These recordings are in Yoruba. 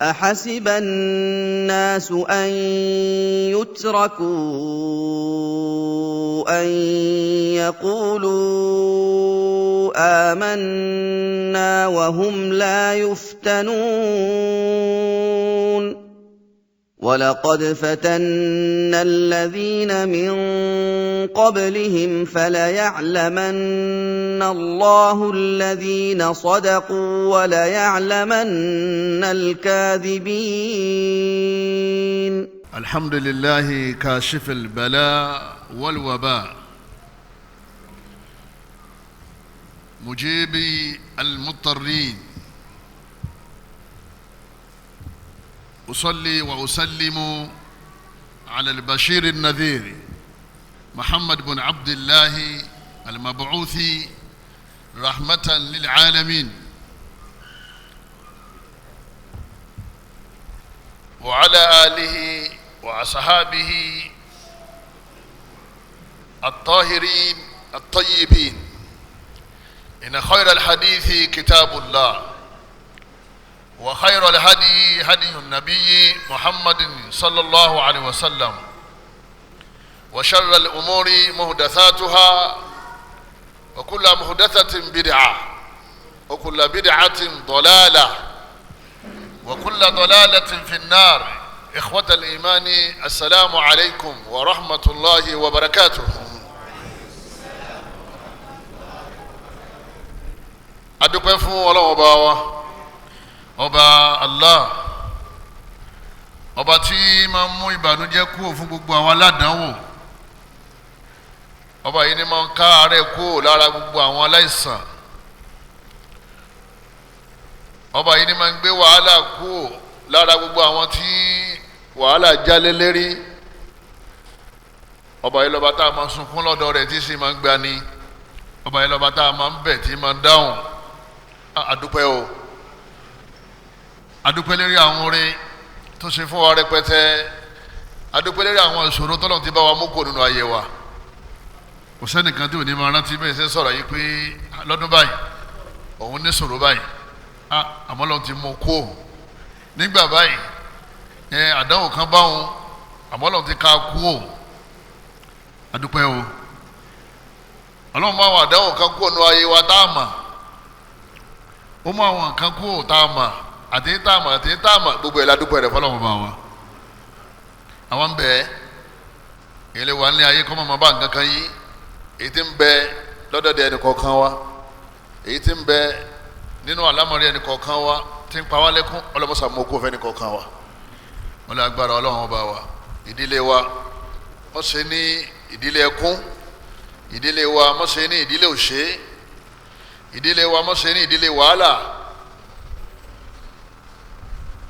أحسب الناس أن يتركوا أن يقولوا آمنا وهم لا يفتنون. ولقد فتنا الذين من قبلهم فليعلمن الله الذين صدقوا وليعلمن الكاذبين. الحمد لله كاشف البلاء والوباء، مجيب المضطرين، أصلي وأسلم على البشير النذير محمد بن عبد الله المبعوث رحمة للعالمين، وعلى آله وأصحابه الطاهرين الطيبين. إن خير الحديث كتاب الله، وخير الهدي هدي النبي محمد صلى الله عليه وسلم، وشر الأمور محدثاتها، وكل محدثة بدعة، وكل بدعة ضلالة، وكل ضلالة في النار. إخوة الإيمان، السلام عليكم ورحمة الله وبركاته. Adúpẹ́ fún Ọlọ́run ọba wa, ọba Allah, ọba tí máa ń mú ìbànújẹ́ kúrò fún gbogbo àwọn aládàánwò. Ọba yìí ni máa ń ká àárẹ̀ kúrò lára gbogbo àwọn aláìsàn. Ọba yìí ni máa ń gbé wàhálà kúrò lára gbogbo àwọn tí wàhálà jálé lérí. Ọba yìí lọ́ba tá a máa sunkún lọ́dọ̀ rẹ̀ tí sì máa ń gbani. Ọba yìí lọ́ba tá a máa ń bẹ̀ tí máa ń dáhùn. Adúpẹ́ o, adúpẹ́ lérí àwọn oore tó ṣe fún wa rẹpẹtẹ. Adúpẹ́ lérí àwọn ìṣòro tọ́lọ́run ti bá wa mú kó nínú ayé wa. Kò sẹ́nìkan tí ò ní máa rántí bẹ́ẹ̀ ṣe ń sọ̀rọ̀ yìí pé lọ́dún báyìí òun ní ṣòro báyìí, àmọ́ Ọlọ́run ti mú kó. Nígbà báyìí àdánwò kan bá òun, àmọ́ Ọlọ́run ti ká kú o. Adúpẹ́ o, Ọlọ́run mú àwọn àdánwò kan kó nínú ayé wa tá a mà. Ó mú àwọn kan kó tá a mà, àti tá a mà, àti tá a mà, gbogbo ẹ̀ ládùúgbò rẹ̀ fọlọ́run bá wa. Àwọn bẹ́ẹ̀ ìyẹn lè wà ní ayé kọ́ mọ́ bá nǹkan kan yí. Èyí tí ń bẹ lọ́dọ̀dẹ̀ ẹnì kọ̀ọ̀kan wa, èyí tí ń bẹ nínú àlámọ̀rí ẹnì kọ̀ọ̀kan wa tí ń pa wá lẹ́kún, ọlọ́mọṣà mú kó fẹ́ ẹnì kọ̀ọ̀kan wa. Wọ́n lé agbára Ọlọ́run ọba wa. Ìdílé wa wọ́n ṣe ní ìdílé ẹkún, ìdílé wa wọ́n ṣe ní ìdílé òṣè, ìdílé wa wọ́n ṣe ní ìdílé wàhálà.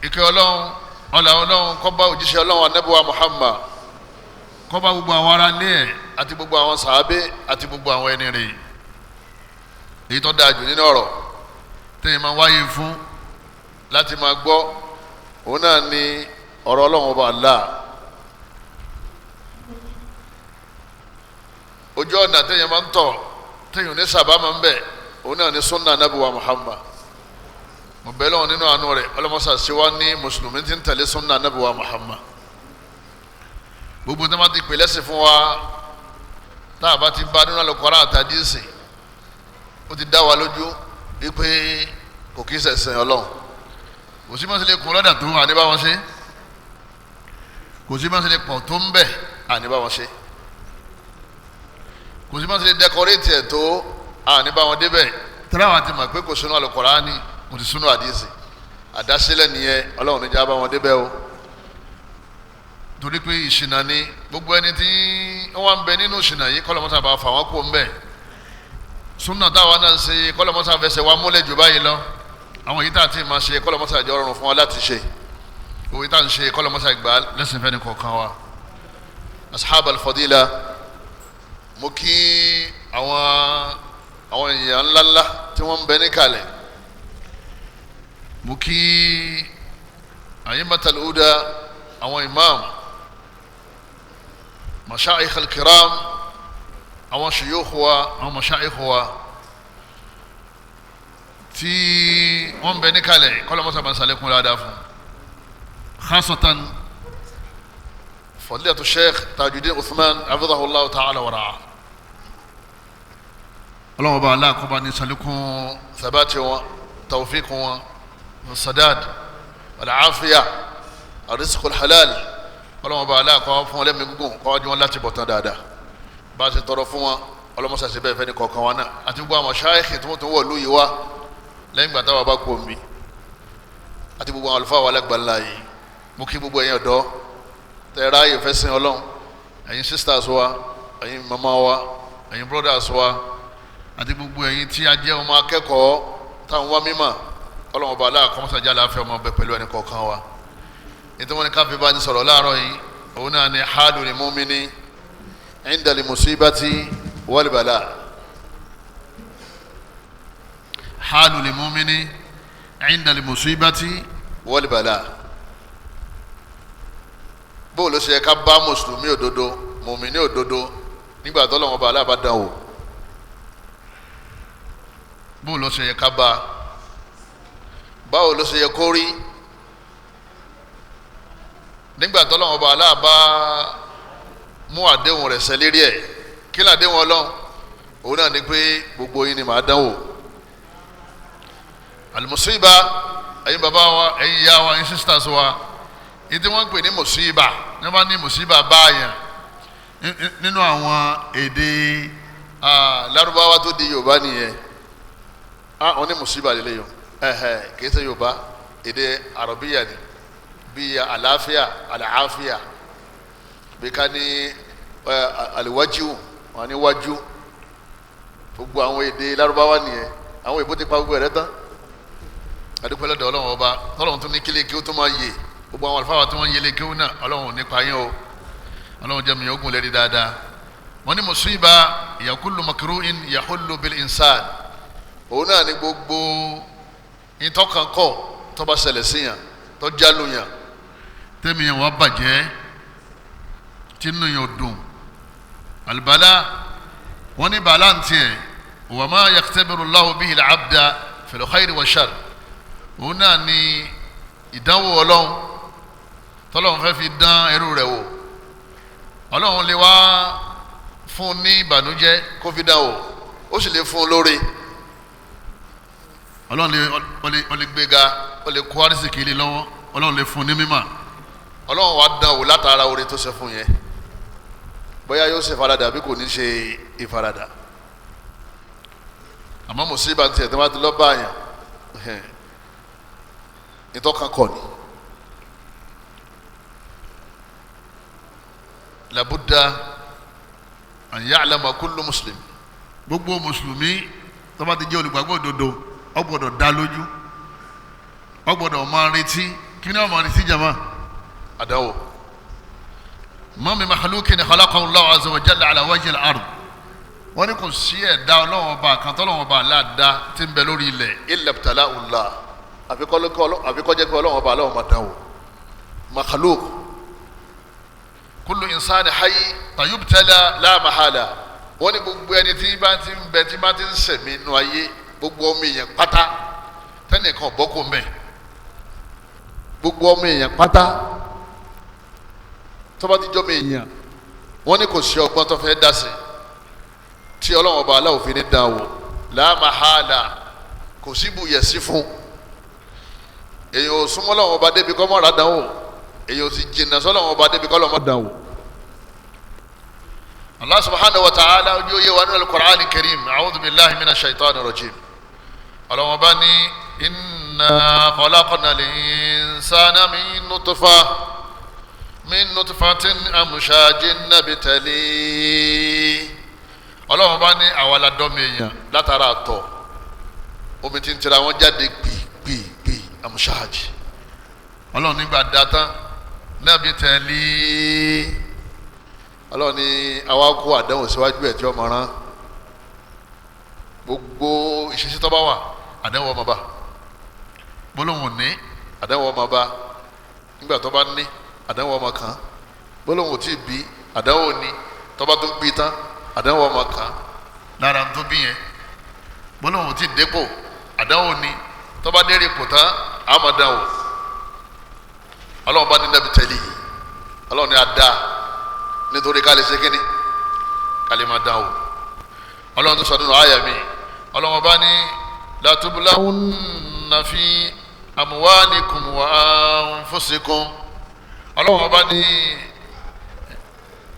Ìkẹ́ Ọlọ́run, ọlá Ọlọ́run kó bá òjíṣẹ́ Ọlọ́run Ànábì wa Muhammad, kó bá gbogbo àwọn ará ilé ẹ̀ àti gbogbo àwọn sàábé àti gbogbo àwọn ẹni rè. Èyí tó dáa jù nínú ọ̀rọ̀ tẹ́yìn máa wáyé fún láti máa gbọ́, òun náà ni ọ̀rọ̀ Ọlọ́run ọba Allah. Ojú ọ̀nà tẹ́yìn máa ń tọ̀ tẹ́yìn ní sábà máa ń bẹ̀, òun náà ni sunna Ànábì wa Muhammad. Mo bẹ̀ lọ́wọ́ nínú àánú rẹ̀, ọlọ́mọṣà ṣe wá ní mùsùlùmí tí ń tẹ̀lé sunna Ànábì wa Muhammad. Gbogbo tí wọ́n ti pè lẹ́sìn fún wa, tá a bá ti bá nínú Al-Qur'an àti Hadithi, ó ti dá wa lójú wípé kò kí ṣẹ̀sìn Ọlọ́run. Kò sí mọ́sílẹ̀ kún lọ́dà tó àní bá wọn ṣe, kò sí mọ́sílẹ̀ pọ̀ tó ń bẹ̀ àní bá wọn ṣe, kò sí mọ́sílẹ̀ dẹkọrétì ẹ̀ tó àní bá wọn débẹ̀. Tẹ́lẹ̀ àwọn àti mọ̀ pé kò sínú Al-Qur'ani, kò sì sínú Hadithi, àdásílẹ̀ nìyẹn. Ọlọ́run níjà bá wọn débẹ̀ o, torí pé ìṣìnà ni. Gbogbo ẹni tí wọ́n ń bẹ nínú ìṣìnà yìí, kọ́lọ́mọ́sá bá fà wọ́n kó ń bẹ̀. Súnà táwa náà ń ṣe, kọ́lọ́mọ́sá fẹsẹ̀ wa múlẹ̀ jù báyìí lọ. Àwọn èyí tá a ti máa ṣe, kọ́lọ́mọ́sá jọ rọrùn fún wa láti ṣe. Òwe tá à ń ṣe, kọ́lọ́mọ́sá gbà lẹ́sìn fẹ́ni kọ̀ọ̀kan wa. Ashab al-fadila, mo kí àwọn èèyàn ńláńlá tí wọ́n ń bẹ níkàlẹ̀. Mo kí ayyimatal huda, àwọn imam, mashaikh al-kiram, àwọn shuyukh wa, àwọn mashaikh wa tí wọ́n ń bẹ níkàlẹ̀, kọ́lọ́mọ́sá bá ń sàlékún dáadáa fún. Khasatan fadilatu Sheikh Tajudeen Uthman hafidhahullahu ta'ala wa ra'a. Ọlọ́run ọba aláàkọ́bá ní sàlékún thabati wọn, tawfiq wọn, sadad al-afiya, ar-rizqul halal. Ọlọ́run ọba aláàkọ́ fún wọn lẹ́mìí gígùn, kọ́ wájú wọn láti bọ̀ tán dáadáa. Bá a ṣe tọrọ fún wọn, ọlọ́mọṣàṣe bẹ́ẹ̀ fẹ́ ní kọ̀ọ̀kan wa náà, àti gbogbo àwọn ṣáìkì tí wọ́n tún wọ̀ lóye wa lẹ́yìn ìgbà táwa bá kú omi, àti gbogbo àwọn àlùfáà wa lágbàlá yìí. Mo kí gbogbo ẹ̀yin ọ̀dọ́ tẹ́ ráàyè fẹ́ sìn Ọlọ́run, ẹ̀yin sisters wa, ẹ̀yin mama wa, ẹ̀yin brothers wa, àti gbogbo ẹ̀yin tí a jẹ́ ọmọ akẹ́kọ̀ọ́ táwọn wá mímọ̀. Ọlọ́run ọba aláàkọ́mọ́sàjà láàfin ọmọ ọbẹ̀ pẹ̀lú ẹnì kọ̀ọ̀kan wa. Nítorí wọn ni káfí bá ní sọ̀rọ̀ láàárọ̀ yìí, òun náà ni hálù ni mùmíní inda li musibati wal bala. Hálù ni mùmíní inda li musibati wal bala. Bóò ló ṣe yẹ ká bá mùsùlùmí òdodo, mùmíní òdodo, nígbà tó Ọlọ́run ọba aláàbá dán wò? Bóò ló ṣe yẹ ká bá? Báwo ló ṣe yẹ kó rí nígbà tó Ọlọ́run ọba aláàbá mú àdéhùn rẹ̀ ṣẹ lérí ẹ̀? Kí làdéhùn Ọlọ́run? Òun náà ni pé gbogbo yín ni màá dánwò. Àlùmùsíbà, ẹ̀yin bàbá wa, ẹ̀yin ìyá wa, ẹ̀yin sisters wa, ìdí wọ́n ń pè ní mùsíbà, ní wọ́n bá ní mùsíbà báyàn nínú àwọn èdè Lárúbáwá tó di Yorùbá nìyẹn. Wọ́n ní mùsíbà lélẹ́yìn, kìí ṣe Yorùbá, èdè Àrọ̀bíyà ni, bíi àlàáfíà, àlàáfíà, bí ká ní àlìwájú, wọn ní wájú. Gbogbo àwọn èdè Lárúbáwá nìyẹn. Àwọn èbó ti pa gbogbo ẹ̀rẹ́ tán. Adúpẹ́ lọ́dọ̀ Ọlọ́run ọba tọ́lọ́run tún ní kílé kí ó tún máa yè. Gbogbo àwọn àlùfáà tí wọ́n yẹlé kí ó náà, Ọlọ́run ò ní pa yín o. Ọlọ́run jẹ́ mi ogun lẹ́rí dáadáa. Wọ́n ní mùsíbà yakulu makruhin yahullu bil insan. Òun náà ní gbogbo ìtọ́kànkọ́ tó bá ṣẹlẹ̀ síyàn, tó jálù yàn, tẹ́mi yẹn wọ́n bàjẹ́, tínú yẹn ò dùn. Àlùbálà, wọ́n ní bàálà ń tiẹ̀, wa ma yaktabiru Allahu bihi al-abda fil khayri wa shar. Òun náà ní ìdánwò Ọlọ́run tọ́lọ́run fẹ́ fi dán ẹrú rẹ̀ wò. Ọlọ́run lè wá fún ní ìbànújẹ́ kó fi dán wò, ó sì lè fún un lóore. Ọlọ́run lè gbéga, ó lè kó arísìkí lé lọ́wọ́, Ọlọ́run lè fún ní mímọ̀. Ọlọ́run wá dán wò látara oore tó ṣe fún yẹn, bóyá yóò ṣe ìfaradà bí kò ní ṣe ìfaradà. Àmọ́ mùsíbà tiẹ̀ tó bá ti lọ́ bá yàn, ìtọ́ka kọ̀ ni. Làbúdà an ya'lama kullu muslim. Gbogbo mùsùlùmí tó bá ti jẹ́ olùgbàgbọ́ òdodo, ó gbọ́dọ̀ dá lójú, ó gbọ́dọ̀ máa retí. Kí ni ó máa retí jama? Àdánwò. Ma min makhluqin khalaqahu Allahu azza wa jalla ala wajhi al-ard. Wọ́n ní kò sí ẹ̀dá Ọlọ́run ọba kan tọ́lọ́run ọba aláàdá tí ń bẹ lórí ilẹ̀ illa ibtala'u Allah, àfikọ́ jẹ́ pé Ọlọ́run ọba aláwọ̀ máa dánwò. Makhluq kullu insani hayy tayubtala la mahala. Wọ́n ní gbogbo ẹni tí bá ti ń bẹ, tí bá ti ń sẹ̀mí inú ayé, gbogbo ọmọ èèyàn pátá, tẹ́nìkan bọ́kù mbẹ́, gbogbo ọmọ èèyàn pátá tó bá ti jọ́ mi èèyàn, wọ́n ní kò sí ọgbọ́n tó fẹ́ dá sí tí Ọlọ́run ọba aláwọ̀ fi ní dán wò. La mahala, kò sí ibùyẹ̀ sí fún. Èèyàn ò súnmọ́ Ọlọ́run ọba débi kọ́ mọ́ra dán wò, èèyàn ò sì jìnnà sọ́lọ́run ọba débi kọ́ lọ́mọ́ dán wò. Allah subhanahu wa ta'ala ojú oyè wa nínú al-Qur'an al-Karim, a'udhu billahi minash shaitani rajim. Ọlọ́run ọba ní inna khalaqnal insana min nutfa min nutfatin amshajin nabtali. Ọlọ́run bá ní àwa la dọ́mi èèyàn látara àtọ̀, omi tí ń tira wọn jáde gbìgbìgbì amshaj. Ọlọ́run nígbà dátán nabtali. Ọlọ́run ní àwa kó àdánwò síwájú ẹ̀ tí ọmọ rán. Gbogbo ìṣesí tó bá wà, àdánwò ọmọ bá. Gbólóhùn ní àdánwò ọmọ bá. Nígbà tó bá ní àdánwò ọmọ kan, gbólóhùn tí bí àdánwò ní, tó bá tó bí tán àdánwò ọmọ kan lára tó bí yẹn. Gbólóhùn tí dépò àdánwò ní, tó bá dérè kò tán àmọ̀dánwò. Ọlọ́run Ọlọ́run bá ní nàbì tẹ̀lé, Ọlọ́run ní adá nítorí ká lè ṣe kíni, ká lè máa dán o. Ọlọ́run tó sọ nínú àyà mi, Ọlọ́run bá ní latubulawunna fi amwalikum wa anfusikum. Ọlọ́run bá ní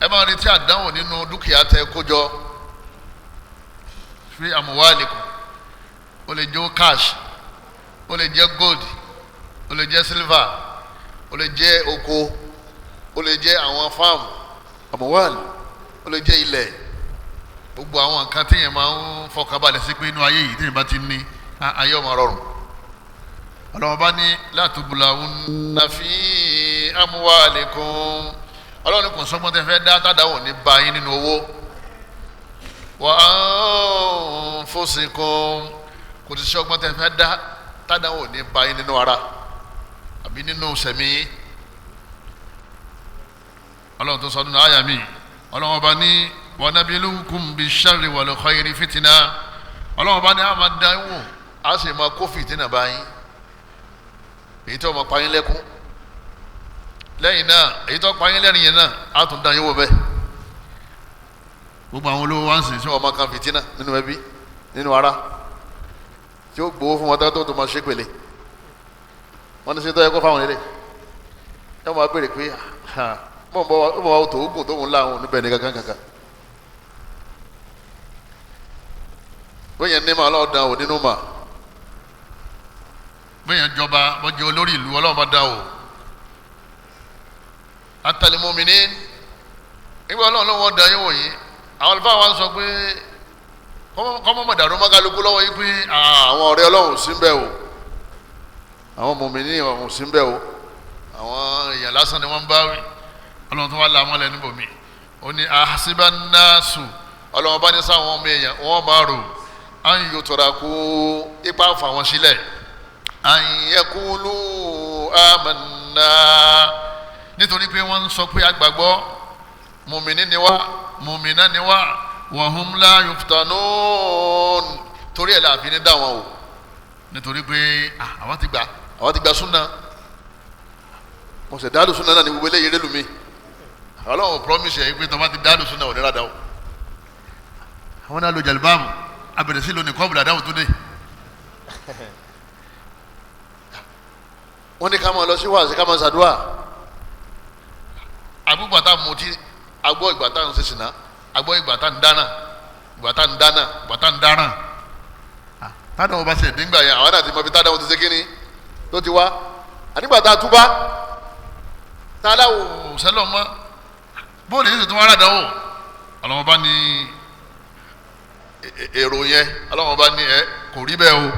ẹ máa retí àdánwò nínú dúkìá tẹ kójọ, fi amwalikum, ó lè jẹ́ cash, ó lè jẹ́ gold, ó lè jẹ́ silver, ó lè jẹ́ oko, ó lè jẹ́ àwọn farm amwal, ó lè jẹ́ ilẹ̀. Gbogbo àwọn nǹkan téèyàn máa ń fọkànbalẹ̀ sí pé inú ayé yìí téèyàn bá ti ní ayé ọmọ rọrùn. Ọlọ́run bá ní latubulawunna fi amwalikum, Ọlọ́run kò sọ́gbọ́n tẹ́ fẹ́ dá tàdáwò ní bá yín nínú owó, wa anfusikum, kò sì sọ́gbọ́n tẹ́ fẹ́ dá tàdáwò ní bá yín nínú ara àbí nínú sẹ̀mí yín. Ọlọ́run tó sọ nínú àyà mi, Ọlọ́run bá ní wa nabilukum bisharri wal khayri fitina, Ọlọ́run bá ní a máa dá wò, a sì máa kó fìtínà bá yín, èyí tó máa pa yín lẹ́kún, lẹ́yìn náà èyí tó pa yín lẹ́rìn yẹn náà a tún dá yín wò bẹ́ẹ̀. Gbogbo àwọn olówó wá ń sìn sí ọmọ kan fìtínà nínú ẹbí nínú ara tí ó gbowó fún wọn tó máa ṣe pèlè wọn ní sètò ẹ̀kọ́ fáwọn ilé ẹ máa béèrè pé mọ̀ bọ́ wà tó oògùn tó ń la àwọn oníbẹ̀ ní kankan kankan bóyá ní ma ọlọ́run dán o nínú ma bóyá jọba bọ́jẹ́ olórí ìlú ọlọ́run bá dán o atalimomini nígbà ọlọ́run ló wọ́n dán yín wòye. Àwọn àlùfáà wa ń sọ pé kọ́mọ́ mọ̀dàrú mọ́kálukú lọ́wọ́ yìí pé àwọn ọ̀rẹ́ ọlọ́run sí ń bẹ o, àwọn mòmìnì ọ̀hún sí ń bẹ o, àwọn èèyàn lásán ni wọ́n ń bá wí. Ọlọ́run tó wá la mọ́lẹ̀ níbòmí ó ní ahasibannasu, ọlọ́run bá ní sáwọn ọmọ èèyàn wọ́n máa rò an yutraku, ipa fà wọ́n sílẹ̀, an yaqulu amanna, nítorí pé wọ́n ń sọ pé agbàgbọ́, mùmìnì ni wá, mùmìnà ni wá, wa hum la yuftanun, torí ẹ̀ láàfin ní dáwọn o, nítorí pé àwọn ti gbà, àwọn ti gbà súnà, mo sì dáàlù súnà náà ní gbogbo eléyìí rélù mi. Ọlọ́run promise ẹ̀ pé tó bá ti dáàlù súnà ò ní rádà o. Àwọn náà lo jàlùbáàmù, abẹ̀rẹ̀ sí lónìí kọ́ọ̀bù làdáwò tó dé. Wọ́n ní ká máa lọ sí wàásù, ká máa ṣàdúrà. Àgbúgbà tá a mutí, agbọ́ ìgbà tá a ń ṣe sìnà, agbọ́ ìgbà tá a ń dáná, ìgbà tá a ń dáná, ìgbà tá a ń dáràn. Tádàwọ̀ bá ṣe nígbà yẹn, àwọn àti mọ̀bí tádàwọ̀ ti ṣe kíni tó ti wá. Ànígbà tá a túbá, tá a láwò sẹ́lọ̀ mọ́, bóòlù yìí tó wá ràdánwò. Ọlọ́wọ́n bá ní èrò yẹn, Ọlọ́wọ́n bá ní ẹ kò rí bẹ́ẹ̀ o,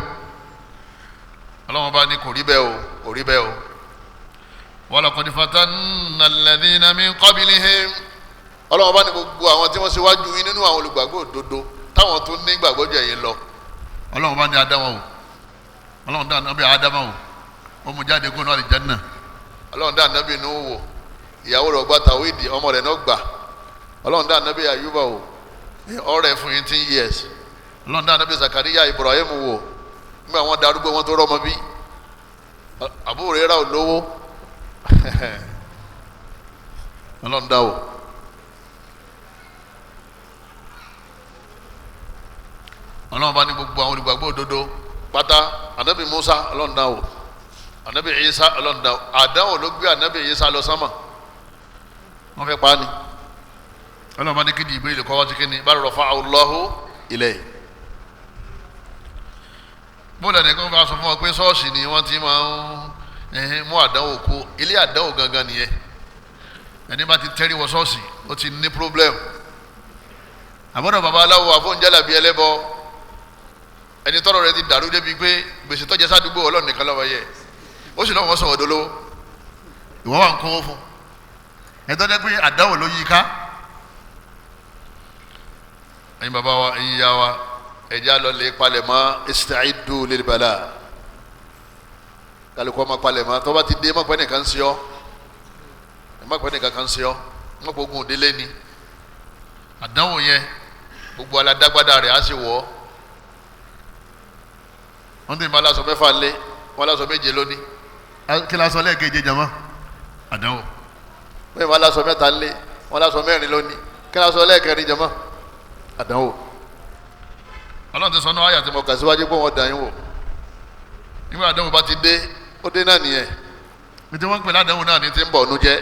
Ọlọ́wọ́n bá ní kò rí bẹ́ẹ̀ o, kò rí bẹ́ẹ̀ o. Walaqad fatanna alladhina min qablihim, Ọlọ́wọ́n bá ní gbogbo àwọn tí wọ́n ṣíwájú yín nínú àwọn olùgbàgbọ́ òdodo táwọn tó ní gbàgbọ́ jù ẹ̀yin lọ, Ọlọ́wọ́n bá ní Ádámà o, Ọlọ́wọ́n dá ànábì Ádámà o, ó mú jáde kó nínú àlìjánnà. Ọlọ́wọ́n dá ànábì Núhù wò, ìyàwó rẹ̀ gbà tàwídì, ọmọ rẹ̀ náà gbà. Ọlọ́wọ́n dá ànábì Àyúbà wò, ọ̀rẹ́ fún 18 years. Ọlọ́wọ́n dá ànábì Zakariya Ibrahim wò, nígbà wọn darúgbó wọn tó rọ́mọ bí. Abu Hurairah ò lówó, Ọlọ́run dá o. Ọlọ́run bá ní gbogbo àwọn olùgbàgbọ́ òdodo pátá, anabi Musa Ọlọ́run dá o, anabi Isa Ọlọ́run dá o. Àdánwò ló gbé anabi Isa lọ sánmà, wọ́n fẹ́ pa á ni. Ọlọ́run bá ní kí ni ìbéèrè kọ́ wá sí kí ni bá rafa'ahu Allahu ilayhi. Bóòlù ẹnìkan bá sọ fún wa pé ṣọ́ọ̀ṣì ni wọ́n ti máa ń mú àdánwò kú, ilé àdánwò gangan nìyẹn. Ẹni bá ti tẹ́rí wọ ṣọ́ọ̀ṣì ó ti ní problem. Àbọ̀dọ̀ babaláwo àfọ̀njálàbí ẹlẹ́bọ, ẹni tọ́rọ̀ rẹ ti dàrú débi pé gbèsè tọ́jà sádùúgbò Ọlọ́run nìkan lọ́wọ́ yẹ, ó sì lọ́wọ́ sọ̀rọ̀ dolówó, ìwọ́ wà ń kówó fún ẹ tọ́jú pé àdánwò ló yí ká. Ẹ̀yin bàbá wa, ẹ̀yin ìyá wa, ẹ̀já lọ lè palẹ̀ mọ́ ista'iddu lil bala, kálukọ́ ma palẹ̀ mọ́. Tọ́ba ti dé, má pẹ́ nìkan sí ọ, má pẹ́ nìkan kan sí ọ, má pẹ́ ogun òdélé ni. Àdánwò yẹn gbogbo aládágbádá rẹ̀ á sì wọ̀ ọ́. Wọ́n ti máa lásọ mẹ́fà lé, wọ́n lásọ méje lónìí. Kí lásọ lẹ́ẹ̀keje jama? Àdánwò. Bẹ́ẹ̀ wọ́n lásọ mẹ́ta lé, wọ́n lásọ mẹ́rin lónìí, kí lásọ lẹ́ẹ̀kẹrin jọmọ́? Àdánwò. Ọlọ́run ti sọ náà àyà tí mo kà síwájú pé wọ́n dàn yín wò. Nígbà àdánwò bá ti dé, ó dé náà nìyẹn. Ní tí wọ́n ń pè ládánwò náà ní ti ń bọ̀ ọ́nú jẹ́.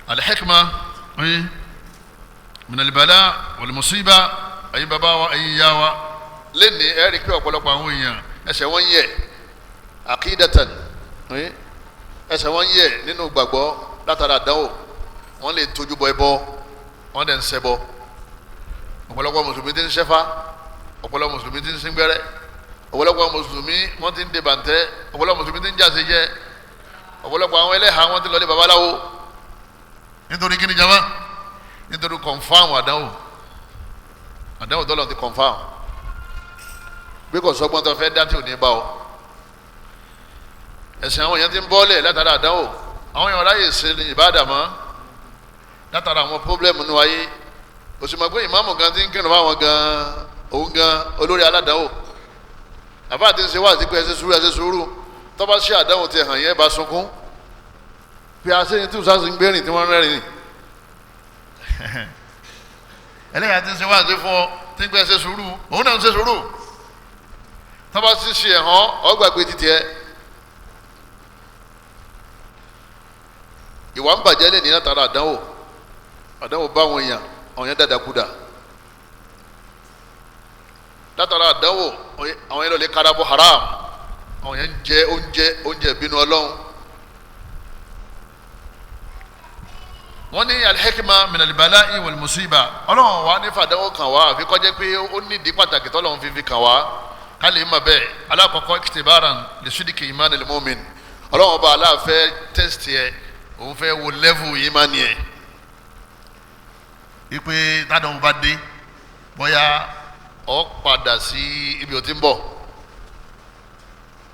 Al-hikma minal-bala wal-musiba, ẹ̀yin bàbá wa, ẹ̀yin ìyá wa, lẹ́ni ẹ̀ rí pé ọ̀pọ̀lọpọ̀ àwọn èèyàn ẹsẹ̀ wọ́n yẹ̀ àkídàtàn, ẹsẹ̀ wọ́n yẹ̀ nínú gbàgbọ́ látara àdánwò. Wọ́n lè tójú bọ ẹbọ, wọ́n dẹ̀ ń ṣẹbọ. Ọ̀pọ̀lọpọ̀ mùsùlùmí ti ń ṣẹ́fá, ọ̀pọ̀lọpọ̀ mùsùlùmí ti ń síngbẹ́rẹ́, ọ̀pọ̀lọpọ̀ mùsùlùmí wọ́n ti ń de bàǹtẹ́, ọ̀pọ̀lọpọ̀ mùsùlùmí ti ń jáse jẹ, ọ̀pọ̀lọpọ̀ àwọn ẹlẹ́hàá wọ́n ti lọlé babaláwo. Nítorí kíni jama? Nítorí kọ̀nfàmù àdánwò. Àdánwò tọ́lọ̀ ti kọ̀nfàmù bí kò sọ́gbọ́n tó fẹ́ dá tí ò ní bá ọ. Ẹ̀sìn àwọn èèyàn ti ń bọ́lẹ̀ látara àdánwò. Àwọn èèyàn ráyè ṣe ìbádà mọ́ látara àwọn pọ́blẹ́mù nínú ayé. Òsùnmọ̀ pé ìmáàmù gan ti ń kírun fáwọn gan, òun gan olórí aládánwò. Àbá àti ń ṣe wáàsí pé ẹ ṣe sùúrù, ẹ ṣe sùúrù. Tó bá ṣe àdánwò ti hàn yẹn bá sunkún. Bí a ṣe ní tí òṣàṣì ń gbérìn tí wọ́n rẹ́rìn. Ẹlẹ́yà ti ń ṣe wáàsí fún ọ tí ń gbé ẹ ṣe sùúrù, òun náà ń ṣe sùúrù. Tó bá sì ṣe ẹ̀hán, ọgbàgbé títí ẹ. Ìwà ń bàjẹ́ lè ní látara àdánwò. Àdánwò bá àwọn èèyàn, àwọn èèyàn dàdàkúdà. Látara àdánwò, àwọn èèyàn lọ lè karabọ haram. Àwọn èèyàn ń jẹ oúnjẹ, oúnjẹ ìbínú Ọlọ́run. Wọ́n ní al-hikma min al-bala'i wal-musiba. Ọlọ́run wa ní fàdánwò kàn wá, àfi kó jẹ́ pé ó nídìí pàtàkì tọ́lọ́run fi fi kàn wá. Ká lè mọ̀ bẹ́ẹ̀. Alákọ̀ọ́kọ́, iktibaran li sidqi iman al-mu'min. Ọlọ́run ọba aláàfẹ́ tẹ́sítì ẹ̀, òun fẹ́ wo lẹ́fù ìmánì ẹ̀. Ipe tádàwọ̀ bá dé, bóyá ọ padà sí ibi ò ti ń bọ̀,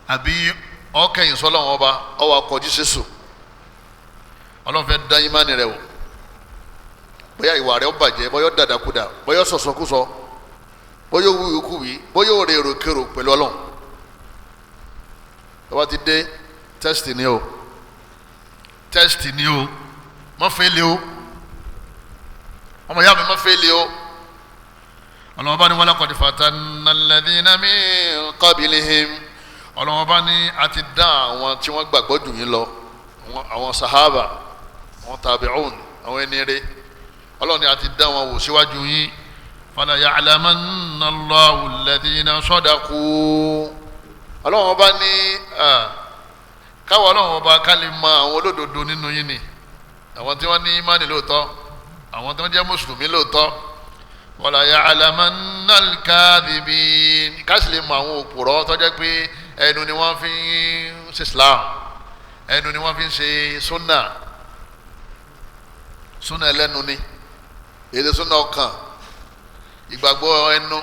àbí ọ kẹ̀yìn sọ́lọ́run ọba, ọ wà kọjú sísù. Ọlọ́run fẹ́ dán ìmánì rẹ̀ wò. Bóyá ìwà rẹ̀ ó bàjẹ́, bóyá ó dàdàkudà, bóyá ó sọ̀sọ̀kúsọ, bóyá ó wúwìkúwì, bóyá ó rèrò kérò pẹ̀lú Ọlọ́run. Tọ́ba ti dé, tẹ́sítì ni o, tẹ́sítì ni o, má fẹ́lẹ̀ o, ọmọ ìyá mi má fẹ́lẹ̀ o. Ọlọ́run bá ní walaqad fatanna alladhina min qablihim. Ọlọ́run bá ní a ti dá àwọn tí wọ́n gbàgbọ́ jù yín lọ, àwọn sahaba, àwọn tabi'un, àwọn ẹni rere. Ọlọ́run ni a ti dá wọn wò síwájú yín. Fala ya'lamanna Allahu alladhina sadaqu. Ọlọ́run bá ní káwọ́ Ọlọ́run ọba ká lè mọ àwọn olódodo nínú yín ni, àwọn tí wọ́n ní ìmánì lóòótọ́, àwọn tí wọ́n jẹ́ mùsùlùmí lóòótọ́. Wala ya'lamanna al-kadhibin. Ká sì lè mọ àwọn òpùrọ́ tó jẹ́ pé ẹnu ni wọ́n fi ń ṣe Islam, ẹnu ni wọ́n fi ń ṣe sunna. Sunna ẹlẹ́nu ni, èdè sunna ọkàn. Ìgbàgbọ́ ẹnu,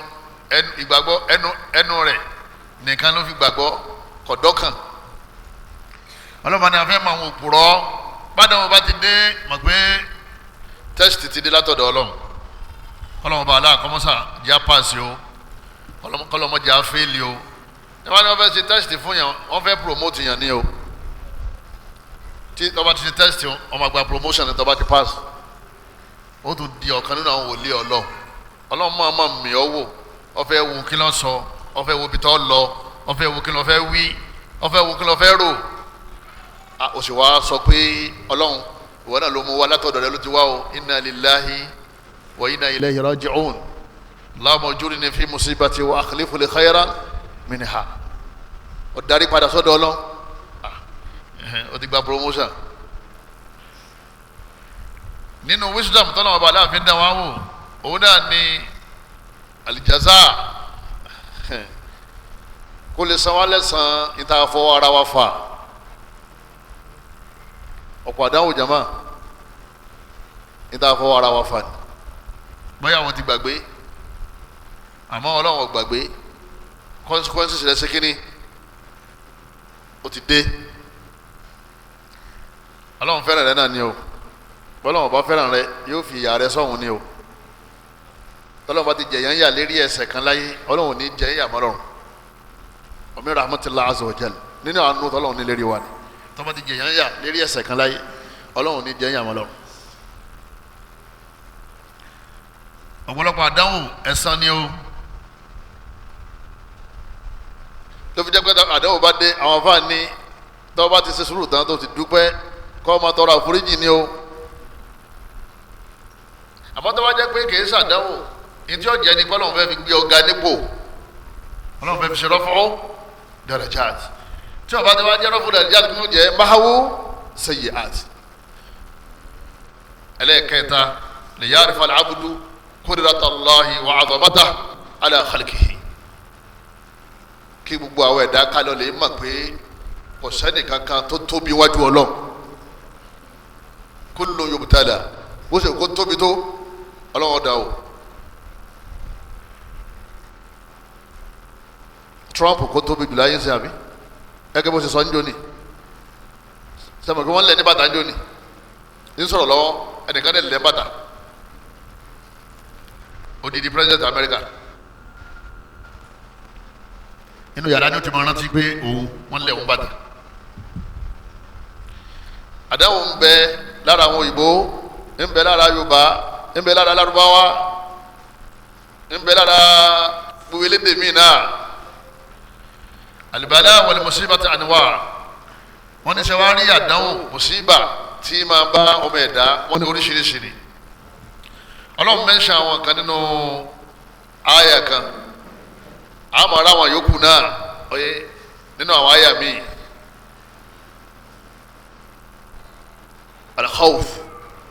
ìgbàgbọ́ ẹnu, ẹnu rẹ̀ nìkan ló fi gbàgbọ́, kọ̀dọ́kàn. Ọlọ́mọ ni a fẹ́ mọ àwọn òpùrọ́. Bádàn wọn bá ti dé, mọ̀ pé tẹ́sítì ti dé látọ̀dọ̀ Ọlọ́run. Kọ́lọ́mọ bá aláàkọ́mọ́sà jẹ́ àpàṣẹ o, kọ́lọ́mọ jẹ́ àfẹ́lì o. Ẹ bá ní wọ́n fẹ́ ṣe tẹ́sítì fún yàn, wọ́n fẹ́ promote yàn ní o. Tí tọ́ba ti ṣe tẹ́sítì, wọ́n máa gba promotion ní tọ́ba ti pass. Ó tún di ọ̀kan nínú àwọn wòlíì Ọlọ́run. Ọlọ́run máa máa mì ọ́ wò, ó fẹ́ wo kí ló sọ, ó fẹ́ wo ibi tó lọ, ó fẹ́ wo kí ló fẹ́ wí, ó fẹ́ wo kí ló fẹ́ rò. O sì wá sọ pé Ọlọ́run ìwọ náà ló mú wa látọ̀dọ̀ rẹ ló ti wá o. Inna lillahi wa inna ilayhi raji'un. Allahumma ujurni fi musibati wa akhlifu li khayran minha. Ó darí padà sọ́dọ̀ Ọlọ́run, ó ti gba promotion. Nínú wisdom tọ́lá ọba aláàfin dá wa wò, òun náà ni alijaza, kó lè san wá lẹ́sàn ìta fọwọ́ ara wa fà. Ọ̀pọ̀ àdánwò jama ìta fọwọ́ ara wa fà ni. Bóyá àwọn ti gbàgbé, àmọ́ Ọlọ́run ò gbàgbé. Consequences rẹ̀ ṣe kínní, ó ti dé. Ọlọ́run fẹ́ràn rẹ náà ni o. Bọ́lọ́run bá fẹ́ràn rẹ, yóò fi ìyà rẹ sọ́hun ni o. Tọ́lọ́run bá ti jẹ̀yàn yà lérí ẹ̀ṣẹ̀ kan láyé, Ọlọ́run ò ní jẹ̀ yà mọ́ lọ́run. Omi rahmatulah azza wa jal, nínú àánú tọ́lọ́run ní lérí wa ni. Tó bá ti jẹ̀yàn yà lérí ẹ̀ṣẹ̀ kan láyé, Ọlọ́run ní jẹ̀yàn wọn lọ́run. Ọ̀pọ̀lọpọ̀ àdánwò ẹ̀san ni o. Tó fi jẹ́ pé àdánwò bá dé, àwọn afáà ní tó bá ti ṣe sùúrù tán tó ti dúpẹ́ kọ́ ọmọ tọrọ àforíjì ni o. Àmọ́ tó bá jẹ́ pé kì í ṣàdánwò, ìtí ọ̀jẹ̀ ni kọ́lọ́run fẹ́ fi gbé ọ̀gá nípò, Ọlọ́run fẹ́ fi ṣe rọ́fọ́ darajat. Tí ọba tó bá jẹ́ rọ́fọ́ darajat kí ló jẹ́ mahawu sayyi'at. Ẹlẹ́ẹ̀kẹta lè ya'rifa al-abdu qudratallahi wa 'azamatahu ala khalqihi. Kí gbogbo àwọn ẹ̀dá kálọ̀ lè mọ̀ pé kò sẹ́ni kankan tó tóbi wájú Ọlọ́run. Kullu yubtala, bó ṣe kó tóbi tó Ọlọ́run ọ̀dà o. Trump kó tóbi jùlọ ayé ń sẹ àbí ẹgẹ bó ṣe sọ ń jóni sẹmọ kí wọn lẹ ní bàtà ń jóni ń sọ̀rọ̀ lọ́wọ́ ẹnìkan lè lẹ bàtà odidi president America inú yàrá ni ó ti máa rántí pé òun wọn lẹ òun bàtà. Àdáwò ń bẹ lára àwọn òyìnbó, ń bẹ lára Yorùbá, ń bẹ lára Lárúbáwá, ń bẹ lára gbogbo elédè míì náà. Alibala wal musibati anwa, wọ́n ní sẹ́wárí àdánwò musiba tí máa bá ọmọ ẹ̀dá, wọ́n ní oríṣiríṣi ni. Ọlọ́run mẹ́ńṣà àwọn kan nínú àyà kan, àmọ́ ara àwọn yòókù náà ọ̀yẹ́ nínú àwọn àyà míì. Al-khawf,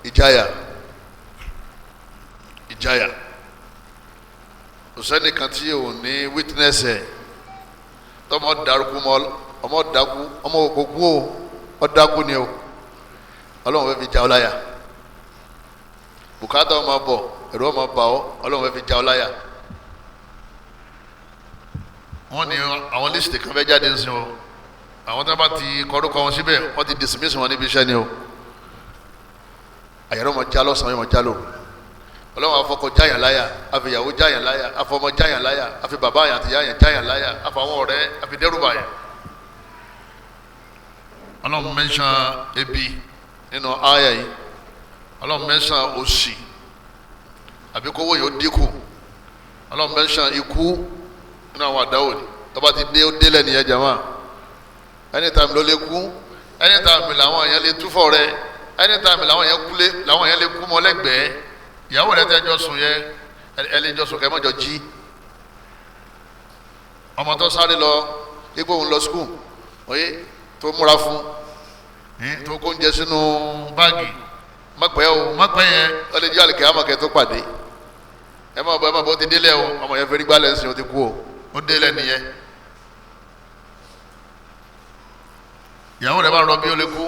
ìjáyà, ìjáyà, kò sẹ́nìkan tí ò ní witness ẹ̀. Tọmọ darúkú mọ ọmọ dákú, ọmọ òkú o, ọdákú ni o. Ọlọ́run fẹ́ fi já ọ láyà. Bùkátà ọmọ bọ̀, ẹ̀rọ ọmọ bà ọ́, Ọlọ́run fẹ́ fi já ọ láyà. Wọ́n ní àwọn lísìtì kan fẹ́ jáde ń sìn o. Àwọn tí wọ́n bá ti kọ́dúkọ wọn síbẹ̀, wọ́n ti dismiss wọn níbi iṣẹ́ ni o. Àyẹ̀rọ ọmọ já lọ́sàn-án, ọmọ já lò. Ọlọ́run afọkọ jáyàn láyà, àfìyàwó jáyàn láyà, àfọmọ jáyàn láyà, àfi bàbá yàn àti yáyàn jáyàn láyà, àfàwọn ọ̀rẹ́ àfidẹ́rùbà yàn. Ọlọ́run mẹ́sàn ebi nínú àyà yìí. Ọlọ́run mẹ́sàn òṣì àbí kówó yìí ó dínkù. Ọlọ́run mẹ́sàn ikú nínú àwọn àdáwò ni. Tọ́ba ti dé ó délẹ̀ nìyẹn jàmá. Anytime ló lè kú, anytime làwọn èèyàn lè túfọ̀ rẹ, anytime làwọn èèyàn kúlé, làwọn èèyàn lè kú mọ́ lẹ́gbẹ̀ẹ́. Ìyàwó rẹ tẹjọ sùn yẹ, ẹlẹjọ sùn kẹ mọjọ jí. Ọmọ tó sáré lọ ipò òun lọ skul oye tó múra fún tó kó oúnjẹ sínú báàgì, mọ̀pẹ́ o mọ̀pẹ́ yẹn ọlẹ́jọ́ àlùkẹ́ àmọ̀kẹ́ tó pàdé. Ẹ má bọ̀ ẹ má bọ̀ ó ti délẹ̀ o, ọmọ yẹn fẹ́rí gbálẹ̀ ń sìn ó ti kú o, ó délẹ̀ nìyẹn. Ìyàwó rẹ bá rọ bí ó lè kú,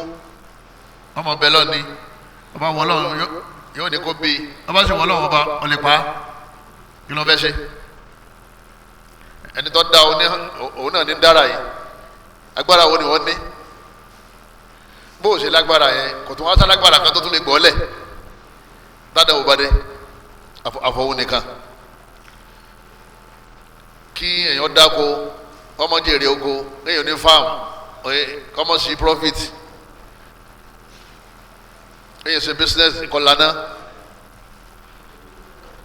ọmọ bẹ lọ́ni, ọba wọlọ́ yóò ní kó bí ọba sì wọlé ọba ọlẹ́pàá, kí ló fẹ́ ṣe? Ẹni tó dá òun náà ní dára yìí, agbára wo ni wọ́n ní? Bó o ṣe lágbára yẹn kò tún wá sá lágbára kan tó tún lè gbọ́ lẹ̀ dáadáa ò bá dé àfọwọ́ nìkan. Kí èèyàn dáko kọ́mọ jèrè oko, kéèyàn ní fáàmù kọ́mọ sí profit, kéèyàn ṣe business kọ́lánà.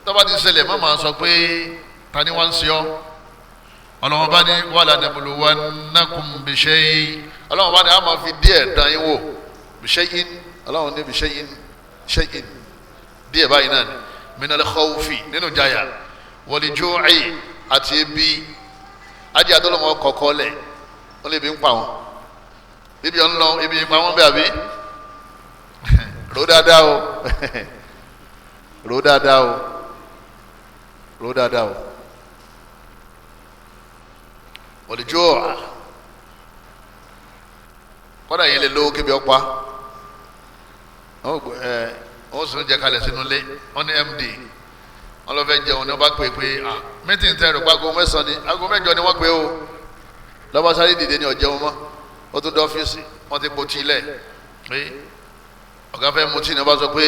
Tó bá ti ṣẹlẹ̀ má máa sọ pé ta ni wọ́n ń ṣe ọ́. Ọlọ́wọ́n bá ní wala nabluwannakum bishay'in, ọlọ́wọ́n bá ní a máa fi díẹ̀ dán yín wò. Bishay'in, ọlọ́wọ́n ní bishay'in shay'in díẹ̀ báyìí náà ni minal khawfi nínú jaya, wal ju'i àti ebi. Ajé àtọ́lọ́wọ́n kọ̀ọ̀kọ́ lẹ̀ wọ́n lè bí ń pa wọn, ibi ọ̀ ń lọ ibi ń pa wọn bẹ́ẹ̀ àbí rò dáadáa o, rò dáadáa o, rò dáadáa o. Olùjọ́ kọ́dà yẹn lè lówó kébi ọ̀pá wọ́n sì ń jẹ kalẹ̀ sínú ilé. Wọ́n ní MD wọ́n lọ fẹ́ jẹun ní wọ́n bá pè pé mítìn tẹ́ ẹ̀rọ pa aago 9 ni aago 8 ni wọ́n pè o. Lọ́ba sáré dìde ní ọ̀jẹun mọ́, ó tún dé ọ́fíìsì wọ́n ti po tíì lẹ̀ pé ọ̀gá fẹ́ mu tíì ní wọ́n bá sọ pé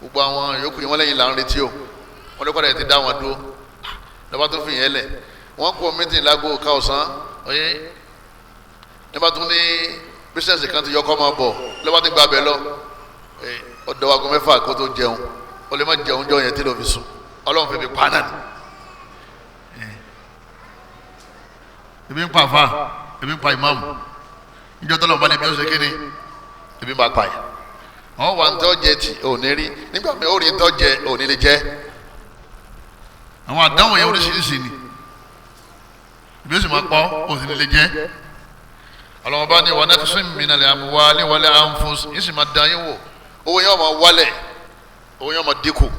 gbogbo àwọn yòókù yìí wọ́n lẹ́yìn là ń retí o. Wọ́n ní kọ́dà yẹn ti dá wọn dúró. Lọ́ba tó fi yẹn lẹ̀ wọ́n kó mítìn láago ká ọ̀sán ọ̀yẹ́ nígbà tó ní Bísíǹsì kan ti yọ kọ́ máa bọ̀ lọ́wọ́ ti gba abẹ lọ. Ọ̀dọ̀ aago 6 kó tó jẹun, ó lè má jẹun jọ yẹn tí ló fi sùn. Ọlọ́run fi mi pa náà ni. Ebi ń pa àfa, ebi ń pa ìmáàmù. Níjọ́ tọ́lọ̀ bá ní bí ó ṣe kíni, ebi máa pa yìí. Àwọn wà ń tọ́ jẹ tí ò ní rí, nígbà mi ò rí tọ́ jẹ ò ní lè jẹ. Àwọn àdánwò yẹn oríṣiríṣi ni, ibi ó sì máa pọ̀ ò sì ní lè jẹ. Ọlọ́wọ́n bá ní wọn sún mi nàlẹ́ àmúwálé wọlé ànfọ́s, yìí sì máa dán yín wò, owó yẹn máa wálẹ̀, owó yẹn máa dínkù.